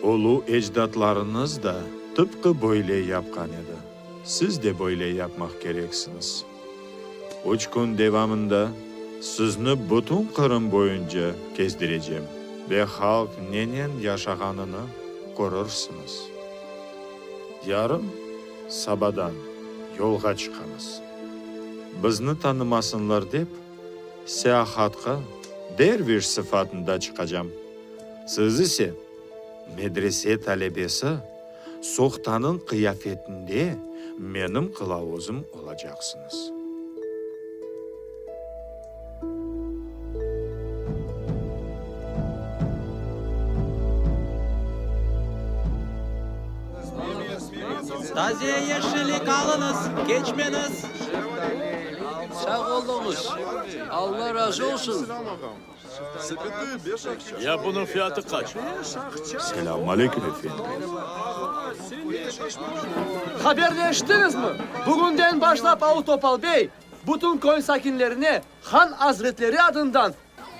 Ulu ecdatlarıñız da tıpqı böyle yapqan edi, siz de böyle yapmaq kereksiñiz. Üç kün devamında sizni bütün Qırım boyunca kezdirecem ve halq nenen yaşağanını körersiñiz. Yarın sabadan yolğa çıqamız. Bizni tanımasınlar dep, seyahatqa derviş sıfatında çıqacam. Siz ise, medrese talebesi sohtanıñ qıyafetinde menim qılavuzım olacaqsıñız. Taze yeşillik alıñız, keçmeñiz! Sağ oluñız, Alla razı olsun! Ya bunıñ fiyatı qaç? Selâm aleyküm, efendim. Haberni eşittiñizmi? Bugünden başlap Avu Topal bey bütün köy sakinlerine han azretleri adından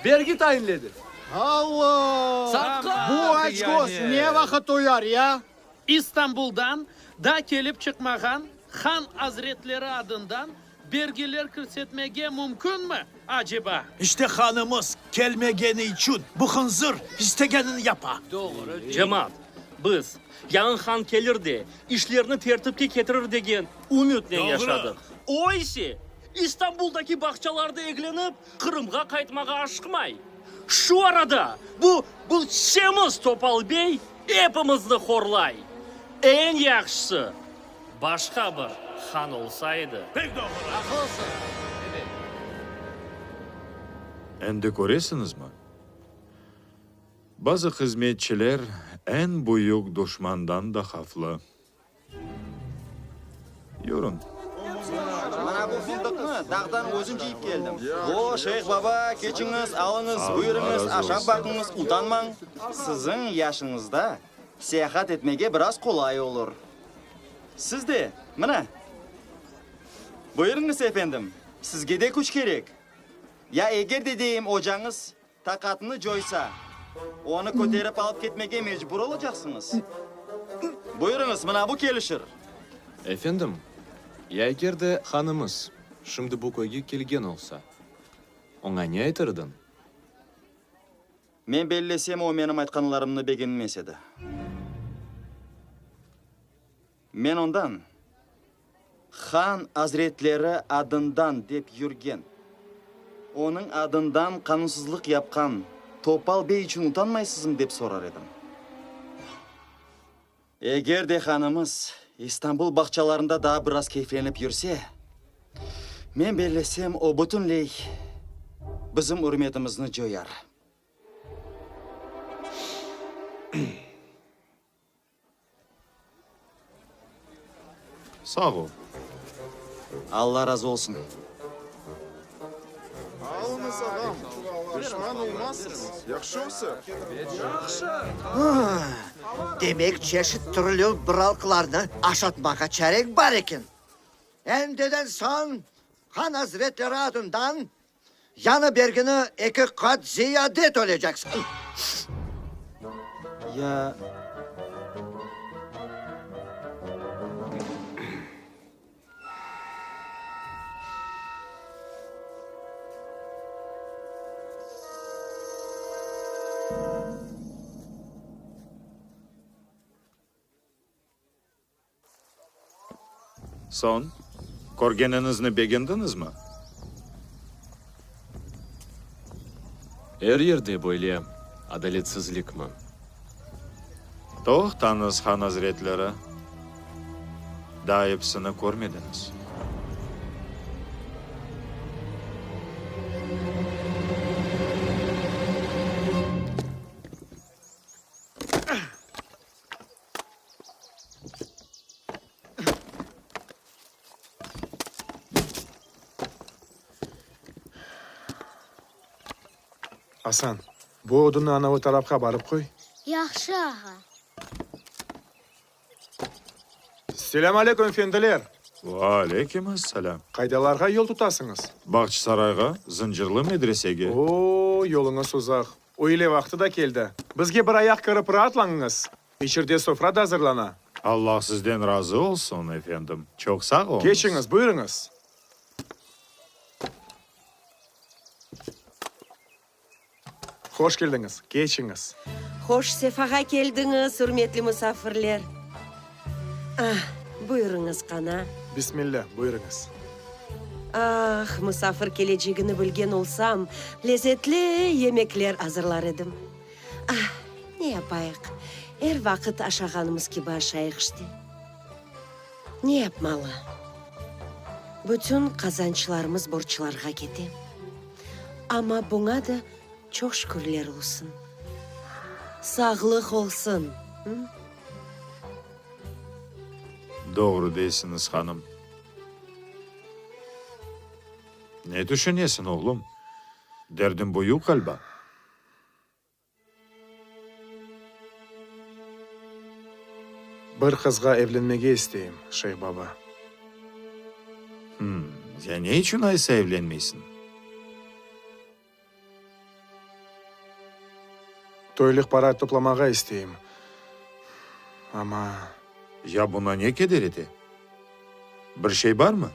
bergi tayinledi. Alla! Bu açköz ne vaqıt toyar, ya? İstanbuldan da kelip çıqmağan han azretleri adından bergiler kirsetmege mümkünmi, aceba? İşte hanımız kelmegeni içün bu hınzır istegenini yapa. Cemaat, biz, yañı han kelir de, işlerni tertipke ketirir degen ümütnen yaşadıq. O ise, İstanbuldaki bağçalarda eglenip, Qırımğa qaytmağa aşıqmay. Şu arada bu, bu semiz Topal bey epimizni horlay. Eñ yahşısı. Başqa bir han olsa edi. Pek doğru! Aqlısıñ! Ebet. Endi köresiñizmi? Bazı hızmetçiler eñ büyük duşmandan da havflı. Yürüñ. Mına bu fındıqnı dağdan özüm cıyıp keldim. O, Şeyh baba, keçiñiz, alıñız, buyurıñız, aşap baqıñız, utanmañ. Siziñ yaşıñızda seyahat etmege biraz qolay olur. Siz de, mına. Buyurıñız, efendim, sizge de küç kerek. Ya eger de deyim ocañız Taqatını coysa, onı köterip alıp ketmege mecbur olacaqsıñız. Buyurıñız, mına bu kelişir. Efendim, ya eger de hanımız şimdi bu köyge kelgen olsa, oña ne aytır ediñ? Men bellesem, o menim aytqanlarımnı begenmez edi. Men ondan, Han azretleri adından dep yürgen, onıñ adından qanunsızlıq yapqan Topal bey içün utanmaysızmı dep sorar edim. Eger de hanımız İstanbul bağçalarında daa biraz keyflenip yürse, men bellesem, o bütünley bizim ürmetimizni coyar. Sağ ol. Alla razı olsun. Alıñız, ağam, pişman olmazsıñız. Yahşı öser. Yahşı. Demek, çeşit türlü bıralqılarnı aşatmağa çareñ bar eken. Endiden soñ han azretleri adından Yañı bergini eki qat ziyade töleyceksiñ. Ya. Soñ, körgeniñizni begendiñizmi? Er yerde böyle adaletsizlikmi? Toqtañız, han azretleri, daa episini körmediñiz. Asan, bu odunnı anavı tarafqa barıp qoy. Yahşı, ağa. Selâm aleyküm, efendiler! Ve aleyküm asselâm! Qaydalarğa yol tutasıñız? Bağçasarayğa, Zıncırlı medresege. O-o, yoluñız uzaq. Üyle vaqtı da keldi. Bizge bir ayaq kirip raatlanıñız. İçerde sofra da azırlana. Allah sizden razı olsun, efendim. Çoq sağ oluñız. Keçiñiz, buyurıñız. Hoş keldiñiz, keçiñiz. Hoş sefağa keldiñiz, ürmetli musafirler. Ah, buyurıñız, qana. Bismillâ, buyurıñız. Ah, musafir kelecegini bilgen olsam, lezetli yemekler azırlar edim. Ah, ne yapayıq, er vaqıt aşağanımız kibi aşayıq işte. Ne yapmalı? Bütün qazançlarımız borclarğa kete. Amma buña da çoq şükürler olsun. Sağlıq olsun! Doğru deysiñiz, hanım. Ne tüşünesiñ, oğlum? Derdiñ büyük ğaliba. Bir qızğa evlenmege isteyim, Şeyh baba. Hım, ya ne içün aysa evlenmeysiñ? Toylıq para toplamağa isteyim, amma. Ya buna ne keder ete? Bir şey barmı?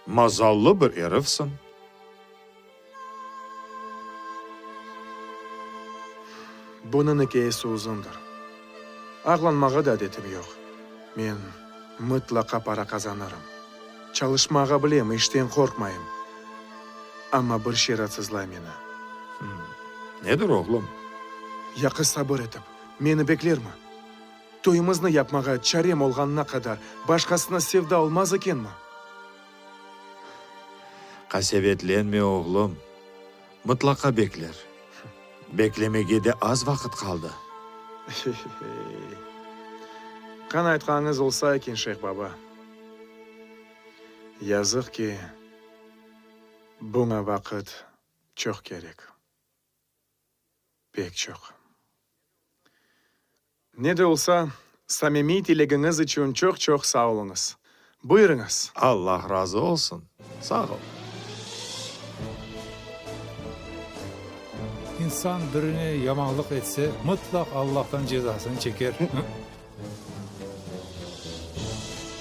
Mazallı bir erifsiñ. Bunıñ ikâyesi uzundır. Ağlanmağa da adetim yoq. Men mıtlaqa para qazanırım. Çalışmağa bilem, işten qorqmayım. Amma bir şey raatsızlay meni. Nedir, oğlum? Ya qız sabır etip, meni beklermi? Toyumıznı yapmağa çarem olğanına qadar başqasına sevda olmaz ekenmi? Qasevetlenme, oğlum, mıtlaqa bekler. Beklemege de az vaqıt qaldı. Qan aytqanıñız olsa eken, şeyh baba. Yazıq ki, buña vaqıt çoq kerek. Pek çoq. Ne de olsa, samimiy tilegiñiz içün çoq-çoq sağ oluñız. Buyurıñız. Allah razı olsun. Sağ ol. İnsan birine yamanlıq etse, mıtlaq Allahtan cezasını çeker.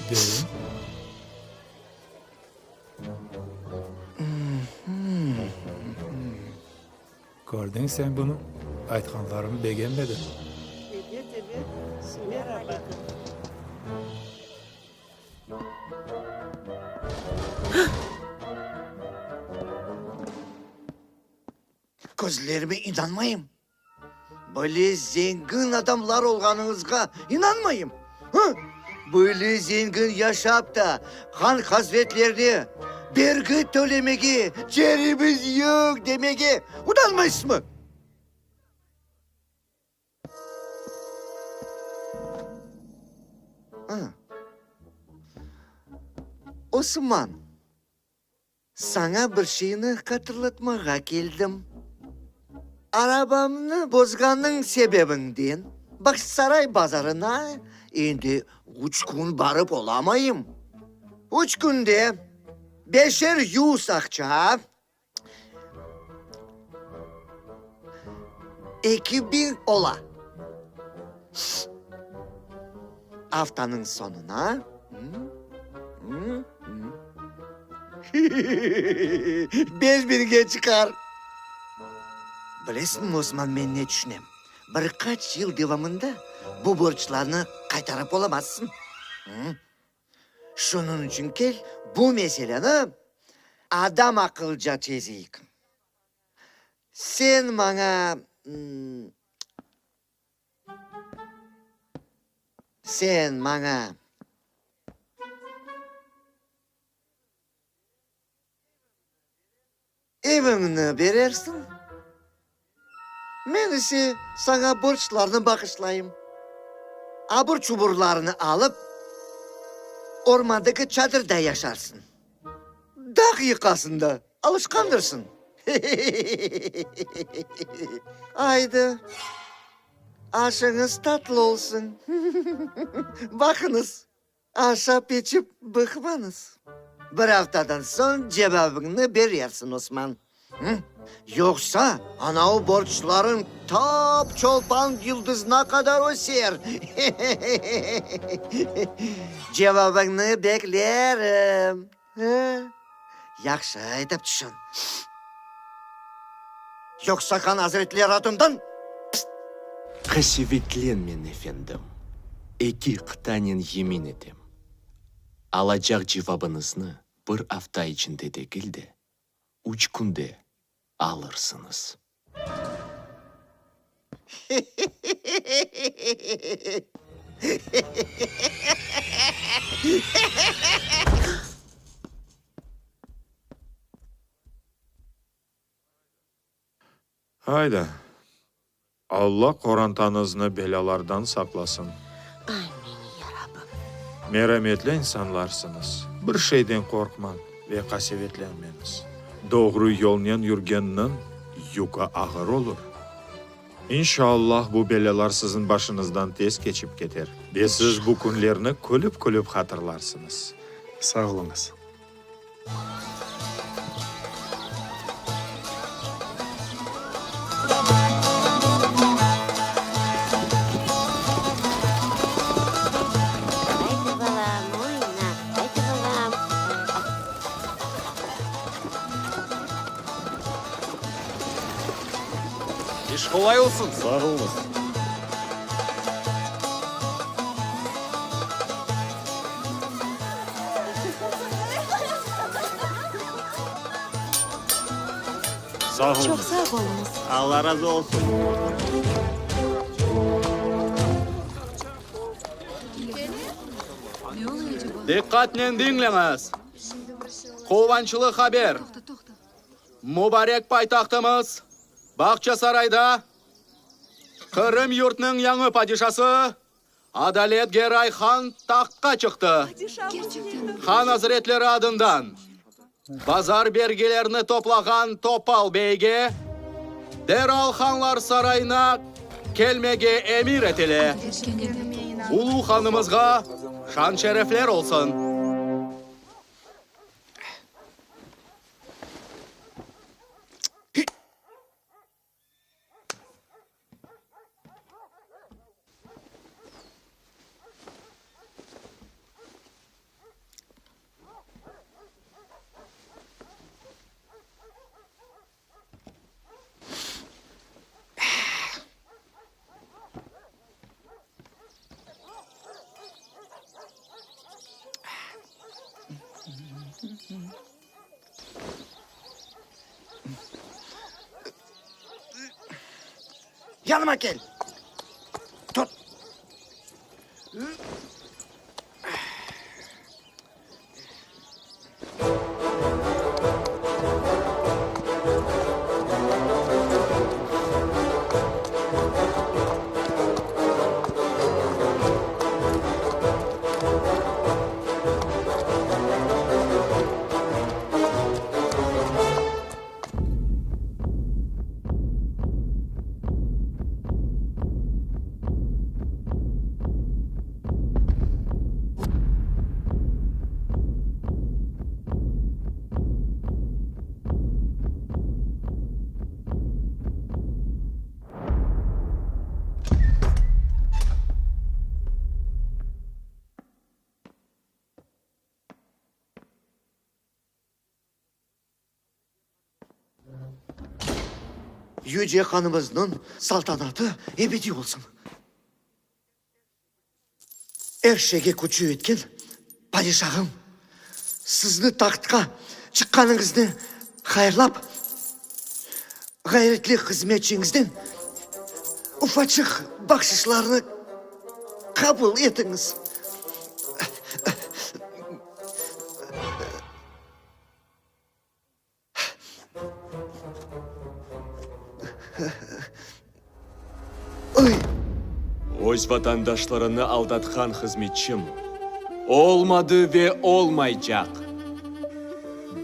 Deyim. Kördiñ sen bunı? Aytqanlarımnı begenmedi. Ebet, ebet. Meraba. Közlerime inanmayım. Böyle zengin adamlar olğanıñızğa inanmayım. Hı? Böyle zengin yaşap da, han hazretlerine bergi tölemege çaremiz yoq demege utanmaysızmı? Osman, saña bir şeyni hatırlatmağa keldim. Arabamnı bozğanıñ sebebinden Bağçasaray bazarına endi üç kün barıp olamayım. Üç künde beşer yüz aqça, 2000 ola. Aftanıñ soñuna beş biñge çıqar. Bilesiñmi, Osman, men ne tüşünem? Bir qaç yıl devamında bu borclarnı qaytarıp olamazsıñ. Şunıñ içün kel, bu meseleni adam aqılca çezeyik. Sen maña, sen maña. Eviñni berersiñ, men ise saña borclarnı bağışlayım. Abur-çuburlarnı alıp, ormandaki çadırda yaşarsıñ. Dağ yıqasında alışqandırsıñ. Aydı, aşıñız tatlı olsun. Baqıñız, Aşap-içip bıqmañız. Bir aftadan soñ cevabıñnı berersiñ, Osman. Yoqsa anavı borclarıñ tap Çolpan yıldızına qadar öser. Cevabıñnı beklerim. Yahşı etip tüşün. Yoqsa han azretleri adından pst! Qasevetlenmen, efendim, eki qıtanen yemin etem, alacaq cevabıñıznı bir afta içinde degil de, üç künde alırsıñız. Ayda, Alla qorantañıznı belâlardan saqlasın. Amin, ya Rabbim. Merametli insanlarsıñız. Bir şeyden qorqmañ ve qasevetlenmeñiz. Doğru yolnen yürgenniñ yükü ağır olur. İnşallah bu belâlar siziñ başıñızdan tez keçip keter ve siz bu künlerni külip-külip hatırlarsıñız. Sağ oluñız. Aydı, balam, oyna, aydı, balam. İş qolay olsun! Sağ oluñız! Sağ oluñız. Çoq sağ oluñız. Alla razı olsun. Diqqatnen diñleñiz! Quvançlı haber! Mubarek paytahtımız Bağçasarayda Qırım yurtnıñ yañı padişası Adalet Geray han tahtqa çıqtı. Han azretleri adından bazar bergilerini toplağan Topal beyge deral Hanlar sarayına kelmege emir etile. Ulu hanımızğa şan-şerefler olsun! Yanıma kel. Tut. Yüce hanımıznıñ saltanatı ebediy olsun. Er şeyge küçü yetken padişahım, sizni tahtqa çıqqanıñıznı hayırlap, ğayretli hızmetçiñizden ufaçıq bahşışlarnı qabul etiñiz. Öz vatandaşlarını aldatqan hızmetçim olmadı ve olmaycaq.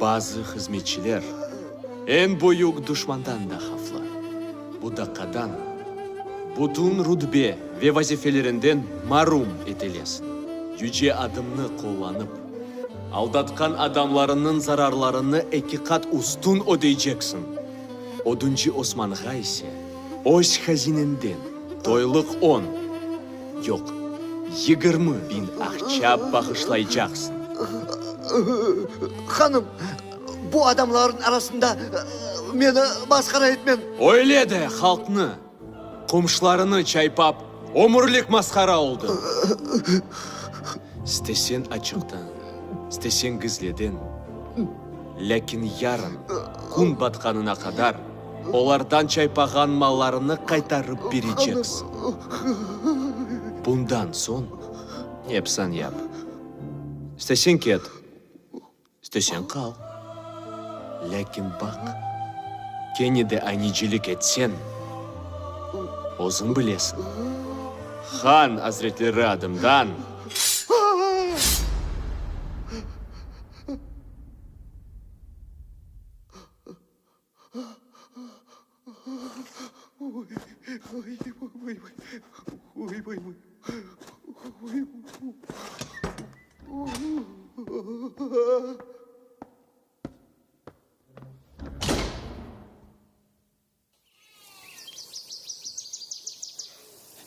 Bazı hızmetçiler eñ büyük duşmandan da havflı. Bu daqqadan bütün rutbe ve vazifelerinden marum etilesiñ. Yüce adımnı qullanıp, Aldatqan adamlarıñnıñ zararlarını ekiqat üstün ödeyceksiñ. Oduncı Osmanğa ise öz hazinenden toylıq on, yoq, 20.000 aqça bağışlaycaqsıñ. Hanım, bu adamlarnıñ arasında meni masqara etmeñ. Öyle de halqnı, qomşularını çaypap, ömürlik masqara oldıñ. İsteseñ açıqtan, isteseñ gizliden, lâkin yarın kün batqanına qadar olardan çaypağan mallarını qaytarıp bereceksiñ. Bundan soñ ne yapsañ yap. İsteseñ ket. İsteseñ qal. Lâkin baq, kene de aynecilik etseñ, özüñ bilesiñ. Han azretleri adımdan.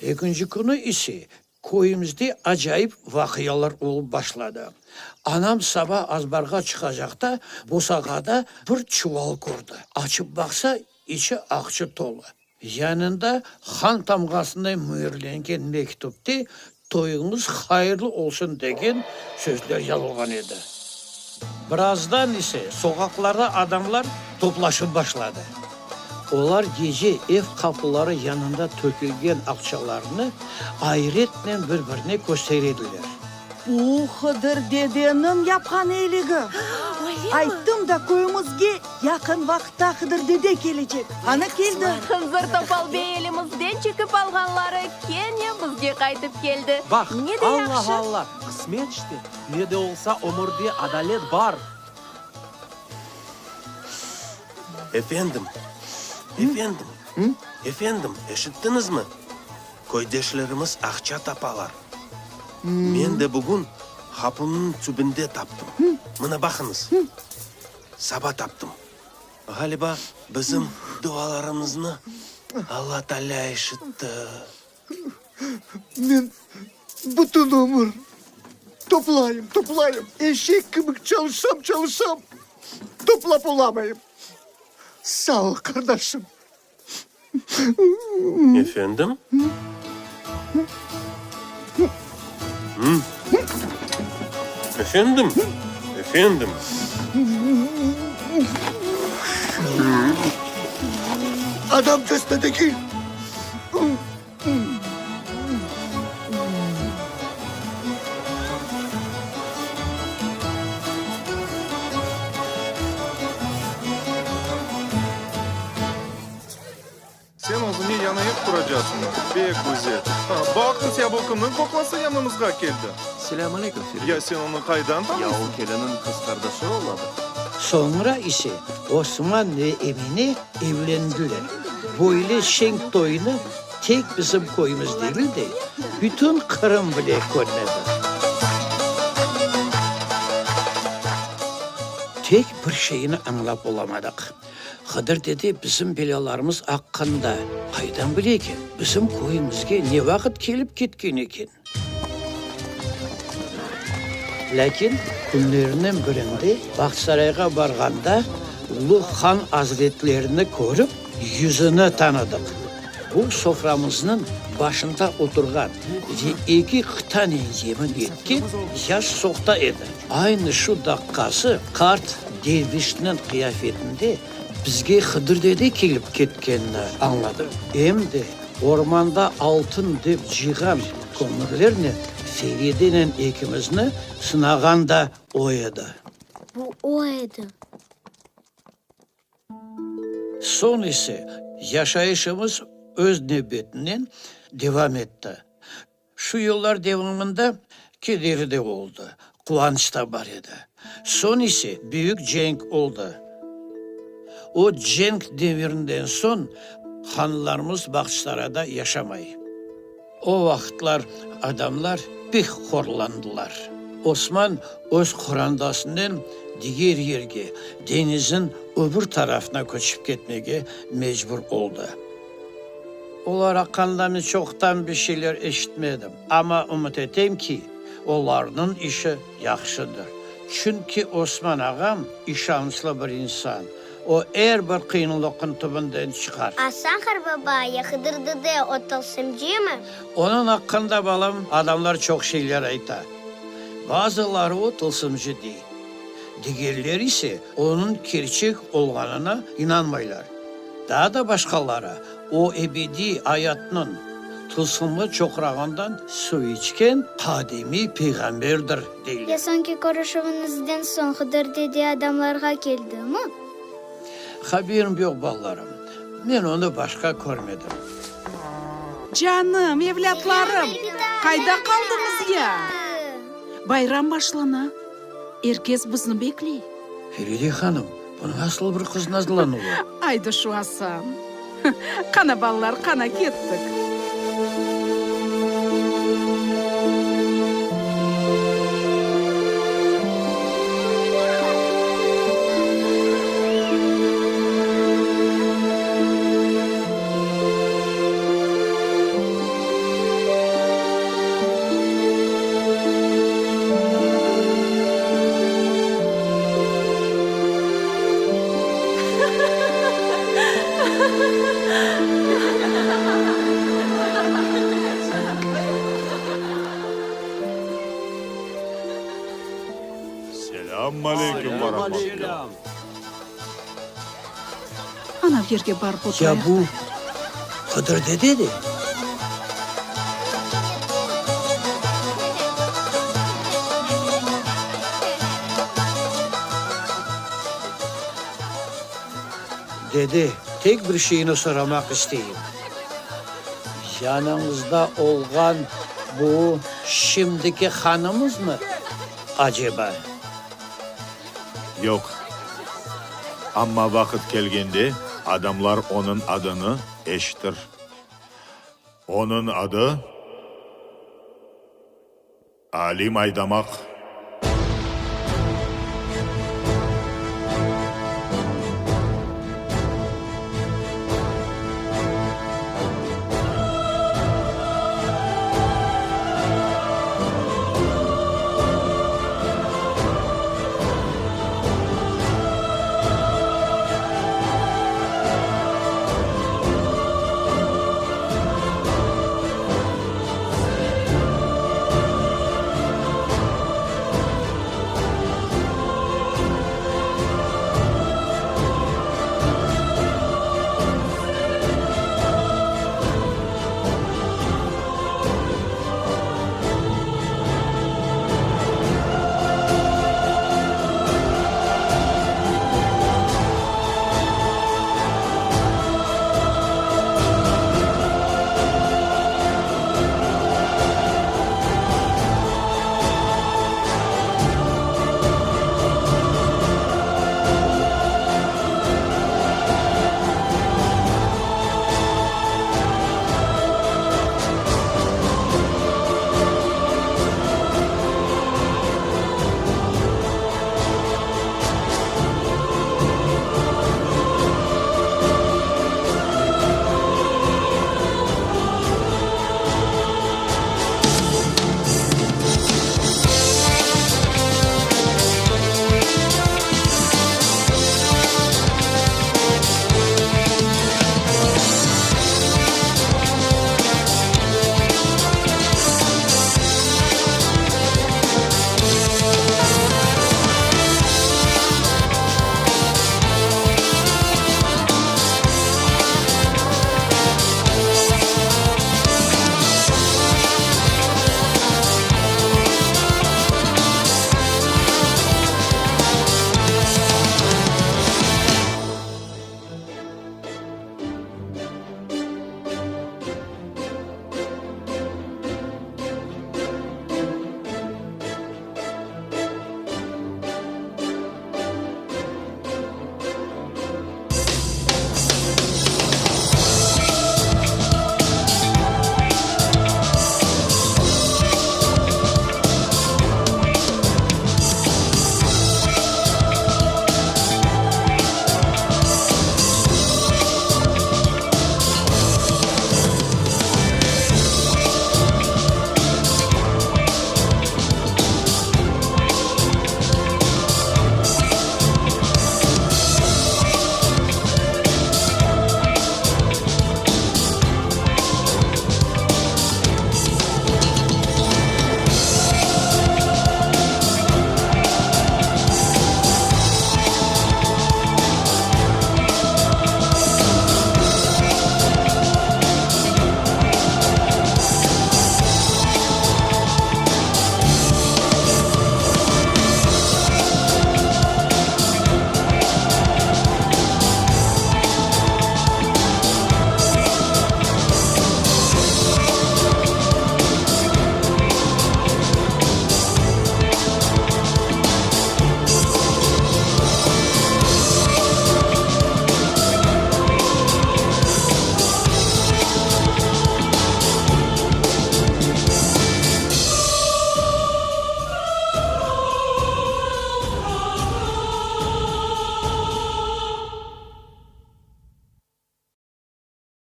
Ekinci künü ise köyümizde acayip vaqialar olıp başladı. Anam saba azbarğa çıqacaqta bosağada bir çuval kördi. Açıp baqsa, içi aqça tolu. Yanında han tamğasınday müürlengen mektüpte Toyuñız hayırlı olsun degen sözler yazılğan edi. Birazdan ise soqaqlarda adamlar toplaşıp başladı. Olar gece ev qapıları yanında tökülgen aqçalarnı ayretnen bir-birine köstere ediler. Bu Hıdır dedeniñ yapqan eyligi. Öylemi? Ayttım da, köyümizge yaqın vaqıtta Hıdır dede kelecek. Ana, keldi. Hınzır Topal bey elimizden çekip alğanları kene bizge qaytıp keldi. Baq, Ne de Allah, yahşı! Alla, qısmet işte, ne de olsa ömürde adalet bar. Efendim, efendim, efendim, eşittiñizmi? Köydeşlerimiz aqça tapalar. Men de bugün qapımnıñ tübünde taptım. Mına baqıñız, saba taptım. Ğaliba, bizim dualarımıznı Alla Taalâ eşitti. Men bütün ömür toplayım, toplayım, eşek kibi çalışsam, çalışsam, toplap olamayım. Sağ ol, qardaşım. Efendim? Efendim? Efendim? Adamcasına degil. Sen özüñe yañı ev quracasıñmı? Pek güzel. Ha, baqıñız ya, bu kimniñ qoqlası yanımızğa keldi? Selâm aleyküm, Feride. Ya sen onı qaydan tanıysıñ? Ya o keliniñ qız qardaşı oladı. Soñra ise Osman ve Emine evlendiler. Böyle şeñ toynı tek bizim köyümiz degil de, bütün Qırım bile körmedi. Tek bir şeyni añlap olamadıq. Hıdır dede bizim belâlarımız aqqında qaydan bile eken? Bizim köyümizge ne vaqıt kelip ketken eken? Lâkin künlerniñ birinde Bağçasarayğa barğanda ulu han azretlerini körip, yüzüni tanıdıq. Bu soframıznıñ başında oturğan ve eki qıtanen yemin etken yaş sohta edi. Aynı şu daqqası qart dervişniñ qıyafetinde bizge Hıdır dede kelip ketkenini añladım. Em de ormanda altın dep cıyğan kömürlernen Feridenen ekimizni sınağan da o edi. Bu o edi. Soñ ise yaşayışımız öz nevbetinen devam etti. Şu yıllar devamında kederi de oldı, quvanç da bar edi. Soñ ise büyük cenk oldı. O cenk devirinden soñ hanlarımız Bağçasarayda yaşamay. O vaqıtlar adamlar pek horlandılar. Osman öz qorandasınen diger yerge, deñizniñ öbür tarafına köçip ketmege mecbur oldı. Olar aqqında men çoqtan bir şeyler eşitmedim, amma ümüt etem ki, olarnıñ işi yahşıdır. Çünki Osman ağam işançlı bir insan, o er bir qıyınlıqnıñ tübünden çıqar. Asan qarbaba, ya Hıdır dede o tılsımcımı? Onıñ aqqında, balam, adamlar çoq şeyler ayta. Bazıları o tılsımcı dey, digerleri ise onıñ kerçek olğanına inanmaylar. Daa da başqaları o ebediy ayatnıñ tılsımlı çoqrağından suv içken qadimiy peyğamberdir, deyler. Ya soñki körüşüviñizden soñ Hıdır dede adamlarğa keldimi? Haberim yoq, balalarım. Men onı başqa körmedim. Canım, evlâtlarım, qayda qaldıñız ya? Bayram başlana, er kes bizni bekley. Feride hanım, bu nasıl bir qız nazlanuvı? Aydı şu Asan. Qana, balalar, qana, kettik. Selâm aleyküm ve rahmetullah. Anav yerge barıp oturayıq Ya bu da. Hıdır dede de? Dede, tek bir şeyni soramaq isteyim. Yanıñızda olğan bu şimdiki hanımızmı, aceba? Yoq. Amma vaqıt kelgende, adamlar onıñ adını eşitir. Onıñ adı, Alim Aydamaq.